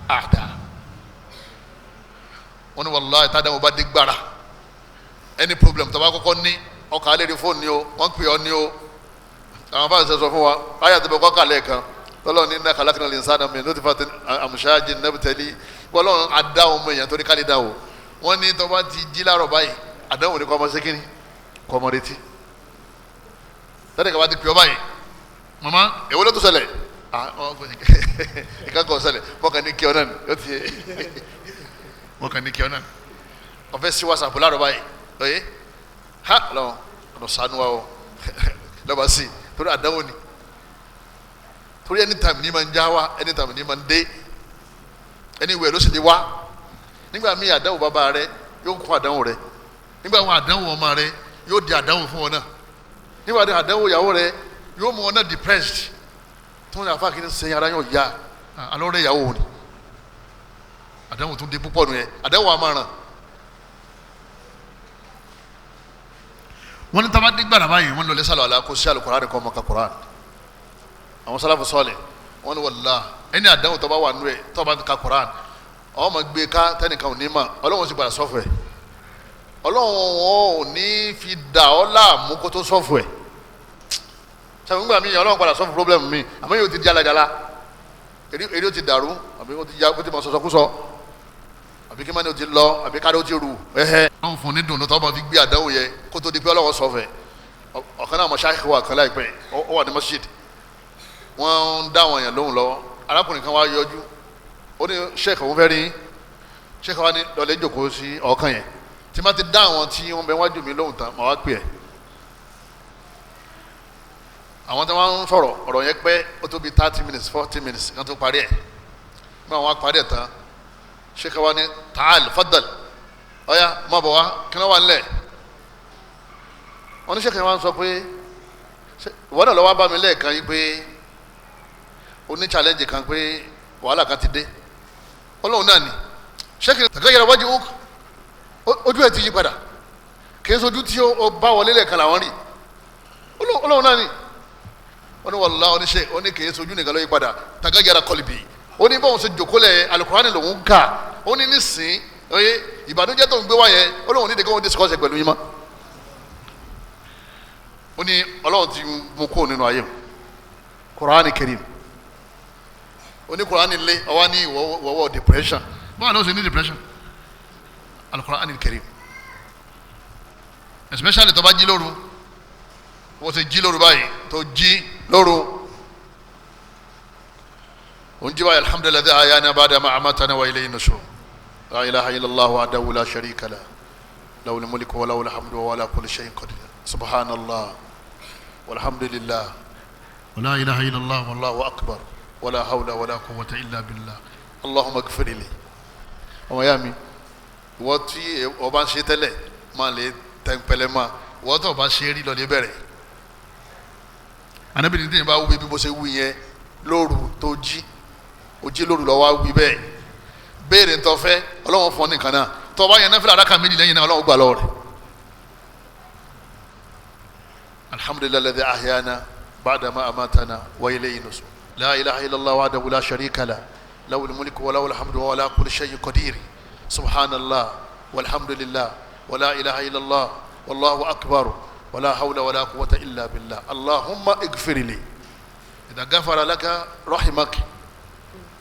a'da. Wọ́n ní wàlláhì tádàmú bá dé gbára any problem tó bá kọ́kọ́ ní ọkọ̀ alẹ́ rí fóònù ni o, wọ́n pè ọ́ ní o. Àwọn fáwọn sọ fún wa ayé àti bẹ́ẹ̀ kọ́ kàlẹ́ kan tọ́lọ́ ní iná kàlákìnà lè sáadà mi ló ti fa àmúṣáájì nẹ́bùtẹ́lì bọ́lọ́run adá ọmọ èèyàn torí ká lè dá o. Wọ́n ní tó bá ti jí láàárọ̀ báyìí àdánwò ní kọ́ ọmọ sékìní kọ́ ọmọ retí. Tẹ́lẹ̀ kaba ti pè ọ́ báyìí mama èwo ló tó ṣẹlẹ̀? Ìka kọ̀ ṣẹlẹ̀ mọ̀kàn ní kí ọ náà ni ó ti yẹ mọ̀kàn ní kí ọ náà ni. Ọ̀fẹ́ sí WhatsApp láàárọ̀ báyìí ọ̀yẹ́ ha lọ́wọ́ ọ̀nà sànú wa o lọ́ba sí torí àdánwò ni torí anytime ní ma ń já wa, anytime ní ma ń dé, anywhere ló sì lè wá. Nígbà míì àdánwò bàbá rẹ yóò kún àdánwò rẹ, nígbà wọn àdánwò ọmọ rẹ yóò di àdánwò fún wọn náà. Nígbà tí àdánwò ìyàwó rẹ yóò mú ọ náà depressed. Tó ń yàfa kìíní sẹ́yìn ara yóò ya alọ́rẹ́ ìyàwó ni. Àdánwò tó dé púpọ̀ nù yẹn, àdánwò àmàràn. Wọ́n ní tá a bá dé gbàrà báyìí, wọ́n lọ lé sálọ àlá kó sí Al-Qur'an kọ́ ọmọ ká Qur'an. Àwọn sálàfù sọ́ọ̀lẹ̀ wọ́n ní wàllá ẹni àdánwò tó bá wà nù ẹ̀ tó bá ka Qur'an ọmọ gbé ká tẹnìkan ò ní mà, Ọlọ́run sì padà sọ́fù ẹ̀. Ọlọ́run ò ní fi dà ọ́ láàmú kó tó sọ́fù ẹ̀. Sàmúgbà mi Ọlọ́run padà sọ́fù problem mi, àmọ́ yóò ti di alajala, èrè ó ti dàrú, àbí ó ti ya ó ti mọ̀ sọ̀sọ̀kúsọ, àbí kí mani ó ti lọ, àbí kárí ó ti rù. Ọlọ́run fún ní dùnú tó ọmọ fi gbé àdánwò yẹ kó tó di pé Ọlọ́run sọ́fù ẹ̀. Ọ̀kan náà mọ̀ṣáìkì wà kan láìpẹ́, ó wà ní masjid, wọ́n ń dá àwọn èèyàn lóhùn lọ́wọ́. Arákùnrin kan wá yọjú, ó ní sheikh òun fẹ́ rí. Sheikh wa ní lọ́lẹ́ jókòó sí ọ̀kan yẹn, tí má ti dá àwọn tí wọ́n bẹ wájú mi lóhùn tán màá wá pè ẹ́. Àwọn tí wọ́n ń sọ̀rọ̀ ọ̀rọ̀ yẹn pẹ́, ó tó bí 30 minutes 40 minutes kan tó parí ẹ̀. Bí àwọn parí ẹ̀ tán, sheikh wa ní taal fadal, ọ̀ya má bọ̀ wá, kí ló wà nílẹ̀? Wọ́n ní sheikh wa ń sọ pé ìwọ náà lọ́wọ́ bá mi lẹ́ẹ̀kan yìí pé ó ní challenge kan, pé wàhálà kan ti dé. Ọlọ́run náà ni ṣéèkì tàkàyàrá wájú ojú ẹ̀ ti yí padà, kì í sojú tí ó bá wọlé lẹ́ẹ̀kan làwọn rí. Ọlọ́run náà ni ó ní wàllá oníṣe ó ní kì í sojú nìkan ló yí padà, tàkàyàrá kọlìbì. Ó ní báwọn ṣe jòkólẹ̀ alukurani lòún kà, ó ní nísìn oye ìbànújẹ́ tó ń gbé wáyẹ, Ọlọ́run ní ìdíkọ́ discuss pẹ̀lú yín mọ́. Ó ní Ọlọ́run ti mú kó nínú ayé Kurani Karim. Oní Kurani lé ọwọ́ ní ìwọ́wọ́ depression. Báwo ló ṣe ní depression? Al-Qur'an al-Karim, especially tó bá jí lóru, wọ́n ti jí lóru báyìí, tó jí lóru, òun jí báyìí, alhamdulillahi ahyana ba'da ma amatana wa ilayhi nushur, la ilaha illallah wahdahu la sharika lah, lahul mulku wa lahul hamdu wa ala kulli shay'in qadir, subhanallah walhamdulillah wa la ilaha illallah wallahu akbar wala hawla wala quwwata illa billah, allahumma ighfir li. Ọmọ ya mi, ìwọ tí o bá ń ṣe tẹ́lẹ̀ máa lè tẹ̀pẹ̀lẹ̀ máa, ìwọ tó o bá ṣe rí lọ lè bẹ̀rẹ̀. Ànábì ní tẹ̀yìn bá wí bí mo ṣe wí yẹn lóru tó jí, o jí lóru lọ́wọ́ wí bẹ́ẹ̀, béèrè ntọ́ fẹ́, Ọlọ́run fún ọ nìkan náà. Tó o bá yẹn náfìlà rákà méjì lẹ́yìn náà, Ọlọ́run gbà lọ́wọ́ rẹ̀. Alhamdulillahi alladhi ahyana ba'da ma amatana wa ilayhi nusur. La ilaha illallah wahdahu la sharika lah, lahul mulku wa lahul hamdu wa ala kulli shay'in qadir, subhanallah walhamdulillah wa la ilaha illallah wallahu akbar wa la hawla wa la quwwata illa billah, allahumma ighfir li. Idha ghafara laka rahimak.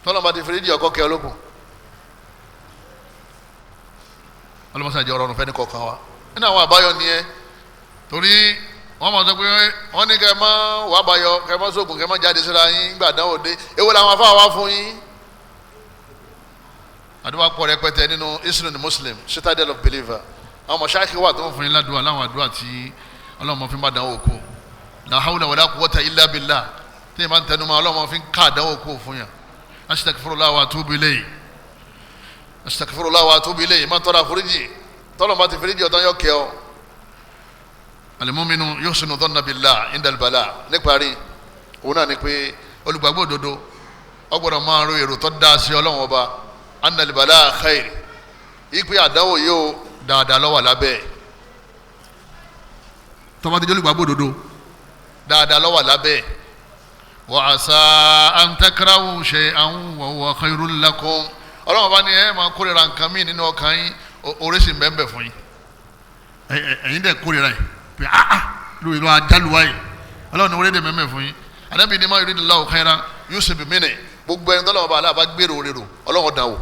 Tọ́lá bá ti fèrè di ọkọ kẹ́ ológun. Ọlọ́mọsá jẹ́ ọ̀rọ̀ fẹ́ni kọ̀ọ̀kan wa. Nínú àwọn àbáyọ nìyẹn, torí wọ́n máa sọ pé wọ́n ní kẹ́ ẹ má wà báyọ, kẹ́ ẹ má sóògùn, kẹ́ ẹ má jáde síra yín gbà dánwò dé. Èwo làwọn afáà wá fún yín? Àdúrà pọ̀ rẹpẹtẹ nínú Islam Muslim, Citadel of Believer. Àwọn mọ̀ṣáàkì wà tó ń fún yín ládùúgbò láwọn àdúrà tí Ọlọ́run fi ń bá dánwò kó. La hawla wala quwwata illa billah. Tí ìbá ń tẹnu mọ́, Ọlọ́run fi ń ká àdánwò kó fún yàn. Astaghfirullah wa atubu ilayhi. Astaghfirullah wa atubu ilayhi. Má tọrọ àforíjì. Tọ́lọ̀ bá ti foríjì ọ̀tán yọ kẹ́ ọ. Al-mu'minu yuhsinu dhanna billah inda al-bala. Níparí, òun náà ni pé olùgbàgbọ́ òdodo ó gbọ́dọ̀ máa ro èrò tó dáa sí Ọlọ́run ọba. Anna al-bala khair. Ipe àdánwò yóò dáadáa ló wà lábẹ́. Tó bá ti jẹ́ olùgbàgbọ́ òdodo, dáadáa ló wà lábẹ́. Wa asa an takrahu shay'an wa huwa khairul lakum. Ọlọ́run ọba ni ẹ máa kórìíra nǹkan míì nínú ọkàn yín, oore sì ń bẹ fún yín. Ẹ̀yin dẹ̀ kórìíra yìí pé áá lórí lọ ajálùwá yìí, Ọlọ́run ní oore dẹ̀ mẹ́mẹ́ fún yín. Ànábì ní ma yuridillahu khairan yusib minhu. Gbogbo ẹni tọ́lọ́run ọba aláàbá gbèrò rèrò, Ọlọ́run dàn wò.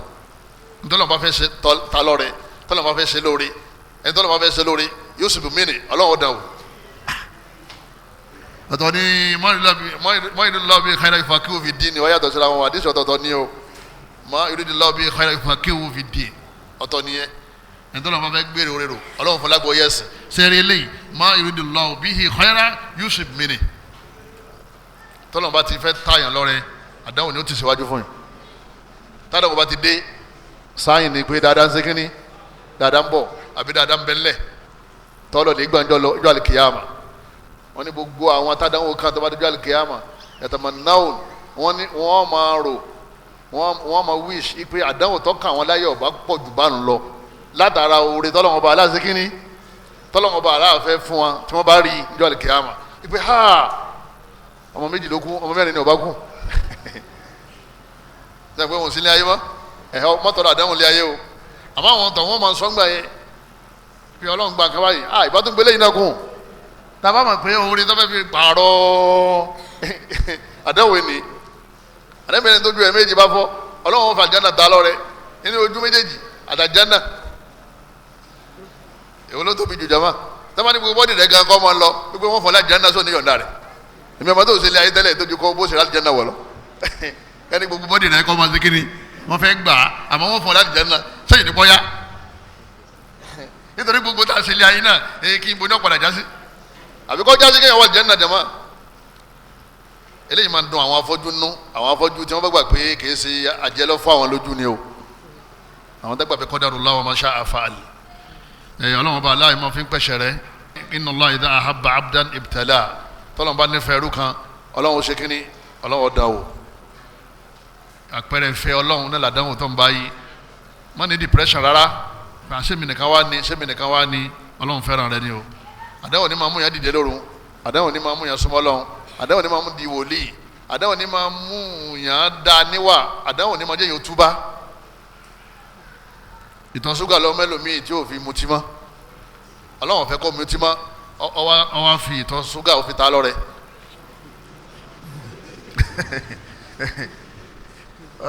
Tọ́lọ́run bá fẹ́ ṣe ta lọ́rẹ, tọ́lọ́run bá fẹ́ ṣe lóore, ẹni tọ́lọ́run bá fẹ́ ṣe lóore yusib minhu, Ọlọ́run dàn wò. Ọ̀tọ̀ ni ma yuridillahu bihi khairan yufaqihuhu fi ddin, wọ́n yàtọ̀ síra wọn, àdìsí ọ̀tọ̀ọ̀tọ̀ ni o. Ma yuridillahu bihi khairan yufaqihuhu fi ddin, ọ̀tọ̀ nìyẹn. Ẹni tọ́lọ́run bá fẹ́ gbèrò rèrò, Ọlọ́run fún lágbo yẹ̀sìn sẹ́rí eléyìí, ma yuridillahu bihi khairan yusib minhu. Tọ́lọ́run bá ti fẹ́ tààyàn lọ́rẹ, àdánwò ni ó ti ṣèwájú fún yín. Tádàwọ̀ bá ti dé, sáyìn ni pé dáadáa ń ṣe kínní, dáadáa ń bọ̀, àbí dáadáa ń bẹ ńlẹ̀, tọ́lọ̀ ní gbàǹjọ́ lọ ìjọ àlìkìyàmà. Wọ́n ní gbogbo àwọn atádánwò kan tó bá dójú àlùkìyàmà yatamannawun, wọ́n ní wọ́n máa rò, wọ́n máa wish ipe àdánwò tó kàn wọ́n láyé ọ̀bá pọ̀ jù bá ń lọ látara oore tọ́lọ́wọ́n bá aláṣẹ kínní tọ́lọ́wọ́n bá aláàfẹ́ fún wọn tí wọ́n bá rí níjọ́ àlùkìyàmà ipe ha ọmọ méjì ló kú, ọmọ mẹ́rin ni ọba kú. Sẹ́yìn pé wọn ò sí ní ayé mọ́, ẹ̀họ́ mọ́tọ́rọ̀ àdánwò lé ayé o. Àmọ́ àwọn tó wọ́n máa sọ ńgbà yẹn pé Ọlọ́run gba nǹkan báyìí, ah ìbátan gbélé yìí náà kù tàbá mọ̀ pé oore tó fẹ́ fi pààrọ̀ àdánwò ni. Àdánwò tó ju ẹ̀ méjì bá fọ́, Ọlọ́run fà jánà ta lọ́rẹ nínú ojú méjèèjì àtàjánà èwo ló tóbi jù jama? Tọ́ba ní gbogbo bọ́dì rẹ̀ gan kọ́ máa ń lọ gbogbo wọn fọ́ lájánà sóní yọ̀ǹda rẹ̀. Èmi ọmọ tó ṣe lé ayé tẹ́lẹ̀ tó ju kọ́ bó ṣe lájánà wọ̀ lọ kẹ́ni gbogbo bọ́dì rẹ̀ kọ́ máa ṣe kíni wọ́n fẹ́ gbà á, àmọ́ wọ́n fọ́ lájánà sẹ́yìn ní bọ́yá nítorí gbogbo tá a ṣe lé ayé náà èyí kí n bo ní ọ̀padà jásí àbí kọ́ jásí kéèyàn wà jẹ́nà jama. Eléyìí máa ń dùn àwọn afọ́jú nú, àwọn afọ́jú tí wọ́n bá gbà pé kìí ṣe àjẹlọ fún àwọn lójú ni o. Àwọn tó gbà pé qadarullah wa ma sha'a fa'al, ẹ̀yìn Ọlọ́run bá aláì máa fi ń pẹ̀sẹ̀ rẹ. Inna Allah idha ahabba abdan ibtala, tọ́lọ́n bá nífẹ̀ẹ́ ẹrú kan Ọlọ́run ṣe kínní Ọlọ́run dá o. Àpẹẹrẹ ìfẹ́ Ọlọ́run náà làdánwò tó ń bá yìí, má ní depression rárá, sẹ́mi nìkan wá ní, sẹ́mi nìkan wá ní, Ọlọ́run fẹ́ràn rẹ ni o. Àdánwò ni máa mú yàn dìde lóru, àdánwò ni máa mú yàn súnmọ́ Ọlọ́run, àdánwò ni máa mú di wòlíì, àdánwò ni máa mú yàn dá níwà, àdánwò ni máa jẹ́ yàn túbá. Ìtàn ṣúgà lọ mẹ́lòmíì tí ò fi mutí mọ́, Ọlọ́run fẹ́ kó mutí mọ́, ó wá fi ìtàn ṣúgà ó fi ta lọ́rẹ.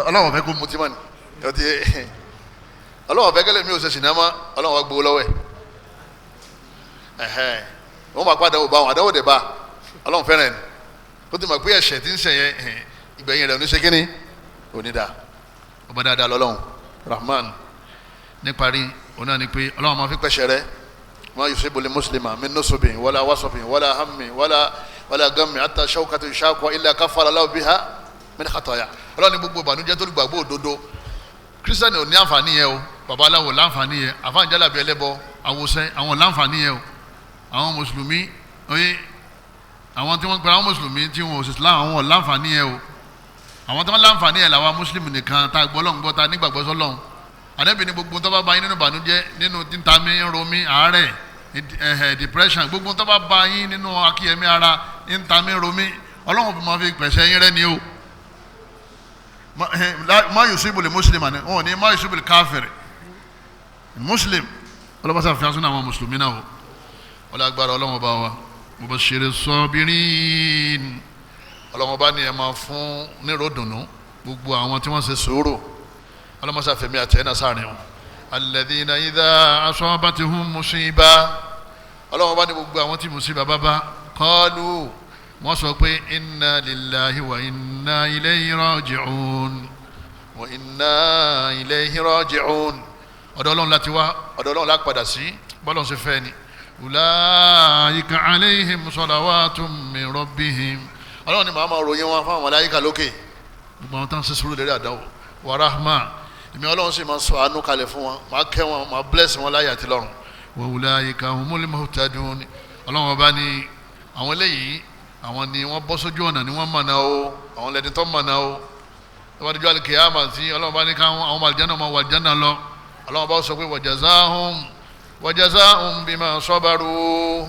Ọlọ́run fẹ́ kó mutí mọ́ ni, Ọlọ́run fẹ́ kẹ́lẹ́ mi ò ṣe sinimá, Ọlọ́run wá gbowó lọ́wọ́ ẹ̀. Wọ́n máa padà bá wọn, àdáwò dẹ̀ bá Ọlọ́run fẹ́ràn ẹ̀ ó ti mọ̀ pé ẹ̀ṣẹ̀ tí ń ṣẹ̀ yẹn ìgbẹ̀yìn rẹ̀ oníṣe kínní onídà ọba dáadáa lọ́lọ́run Rahman. Níparí òun náà ni pé Ọlọ́run máa fi pẹ̀ṣẹ̀ rẹ ma yusibu li muslima min nusubin wala wasabin wala hammin wala gammin hatta shawkatu yushaquha illa kaffara lahu biha min khataya. Ọlọ́run ní gbogbo ìbànújẹ́ tó gbàgbọ́ òdodo, kírísítẹ́nì ò ní àǹfààní yẹn o, babaláwo láǹfààní yẹn, àfáàjálàbí ẹlẹ́bọ àwòsẹ́ àwọn láǹfààní yẹn o. Àwọn mùsùlùmí oye, àwọn tí wọ́n pera àwọn mùsùlùmí tí wọ́n ò sì Islam àwọn láǹfààní yẹn o. Àwọn tí wọ́n láǹfààní yẹn làwọn mùsùlùmí nìkan tá a gbọ́ lọ́n gbọ́ ta nígbàgbọ́ sọ́lọ́n. Àdẹ́bí ni gbogbo tó bá bá yín nínú ìbànújẹ́, nínú tíntàmí, romi, àárẹ̀, depression, gbogbo tó bá bá yín nínú akíyẹmí ara, tíntàmí, romi, Ọlọ́run fi máa fi pẹ̀sẹ̀ yín rẹ́ ni o. Ma yusibu li muslima ni wọn ni ma yusibu li káfíìrì muslim. Ọlọ́mọsá fi asúnà àwọn mùsùlùmí náà o. Wọ́n agbára Ọlọ́run bá wa mubashiri sabirin, Ọlọ́run bá ní ẹ máa fún nírò dùnú gbogbo àwọn tí wọ́n ṣe sùúrù. Ọlọ́mọsá fẹ̀mí àtẹ̀yìn sáàrin wọn. Alladhina idha asabatihum musiba, Ọlọ́run bá ní gbogbo àwọn tí musiba bá bá, qalu, wọ́n sọ pé inna lillahi wa inna ilayhi raji'un, wa inna ilayhi raji'un. Ọ̀dọ̀ Ọlọ́run láti wá, ọ̀dọ̀ Ọlọ́run láti padà sí, bọ́lọ́run ṣe fẹ́ ni. Ulaika alayhim salawatun min rabbihim, Ọlọ́run ni màá máa ròyìn wọn fáwọn màláíkà lókè, gbogbo àwọn táwọn ṣe sùúrù lérí àdánwò. Wa rahma, èmi Ọlọ́run sì máa sọ àánú kalẹ̀ fún wọn, máa kẹ́ wọn, máa bless wọn láyé àti lọ́run. Wa ulaika humul muhtadun, Ọlọ́run ọba ni àwọn eléyìí, àwọn ni wọ́n bọ́ sójú ọ̀nà ni wọ́n mọ̀nà o, àwọn lẹ́ni tó mọ̀nà o. Lọ́wọ́ adijọ́ alikiyama tí Ọlọ́run bá ní káwọn àwọn àlìjáná máa wà àlìjáná lọ, Ọlọ́run bá sọ pé wajazahum wajazahum bima sabaru,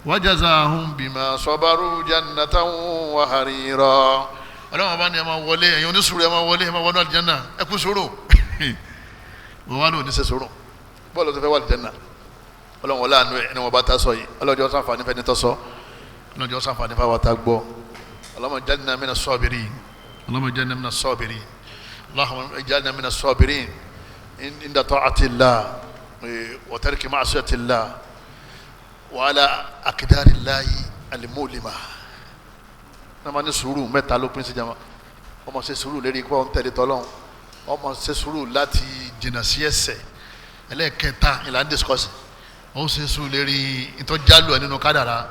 wajazahum bima sabaru jannatan wa harira. Ọlọ́run bá ní ẹ máa wọlé, ẹ̀yin onísùúrù ẹ máa wọlé, ẹ máa wọnú àlìjáná, ẹ kú sùúrù. Wọ́n wá lóò ní ṣe sùúrù, bọ́ọ̀lù tó fẹ́ wà àlìjáná. Ọlọ́run wọlé àánú ẹ̀ ní wọ́n bá ta sọ yìí, Ọlọ́run jọ sàǹfààní fẹ́ni tó sọ, Ọlọ́run jọ sàǹfààní fáwọn tá gbọ́. Allahumma ij'alna mina s-sabirin, Allahumma ij'alna mina s-sabirin, Allahumma ij'alna mina s-sabirin inda ta'atillah wa tarki ma'siyatillah wa ala aqdarillahi al-mulima. Náà máa ní sùúrù mẹ́ta ló pín sí jama. Wọ́n máa ṣe sùúrù lérí pé wọ́n ń tẹ̀lé tọ́lọ́hún, wọ́n máa ṣe sùúrù láti jìnnà sí ẹ̀ṣẹ̀. Ẹlẹ́ẹ̀kẹta ìlànà discourse, wọ́n ṣe sùúrù lérí ìtọ́jálù ẹ̀ nínú kádàrá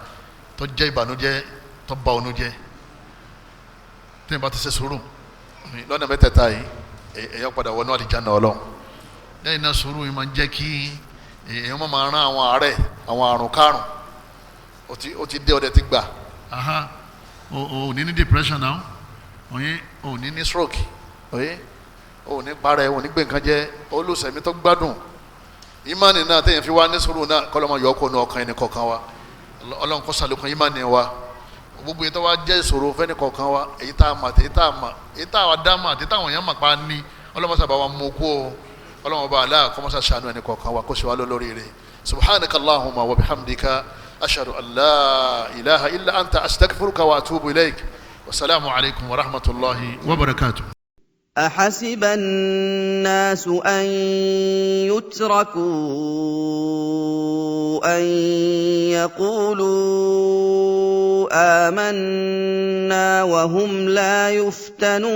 tó jẹ́ ìbànújẹ́, tó bà ònú jẹ́. Tí ìbá ti ṣe sùúrù lọ́nà mẹ́tẹ̀ẹ̀ta yìí, èèyàn padà wọnú àlìjáná Ọlọ́run. Lẹ́yìn náà sùúrù yìí máa ń jẹ́ kí èèyàn máa rán àwọn àárẹ̀, àwọn àrùn kárùn. Ó ti dé, ọdẹ ti gbà. O ní ní depression náà, oye, o ní ní stroke, oye, o ní parẹ́, o ní gbé nǹkan jẹ, olùsẹ̀mí tó gbádùn. Ìmánì náà téèyàn fi wá ní sùúrù náà, kọ́lọ́mọ yọ ọkọ̀ ní ọkàn ẹni kọ̀ọ̀kan wa. Ọlọ́run kó ṣàlékún ìmánì wa. Gbogbo yìí tó wá jẹ́ ìṣòro fẹ́ni kọ̀ọ̀kan wa, èyí tá a mọ̀ àti èyí tá a mọ̀, èyí tá a dá mọ̀ àti táwọn èèyàn mọ̀ pa ní, Ọlọ́run sábà wa mú kú o. Ọlọ́run ọba aláà kó má ṣe ṣàánú ẹni kọ̀ọ̀kan wa, kó ṣe wá lórí rẹ̀. Subhanaka Allahumma wa bihamdika, ashhadu an la ilaha illa anta, astaghfiruka wa atubu ilayk. Wasalaamu alaykum wa rahmatulahi wa barakatuh. أحسب الناس أن يتركوا أن يقولوا آمنا وهم لا يفتنون.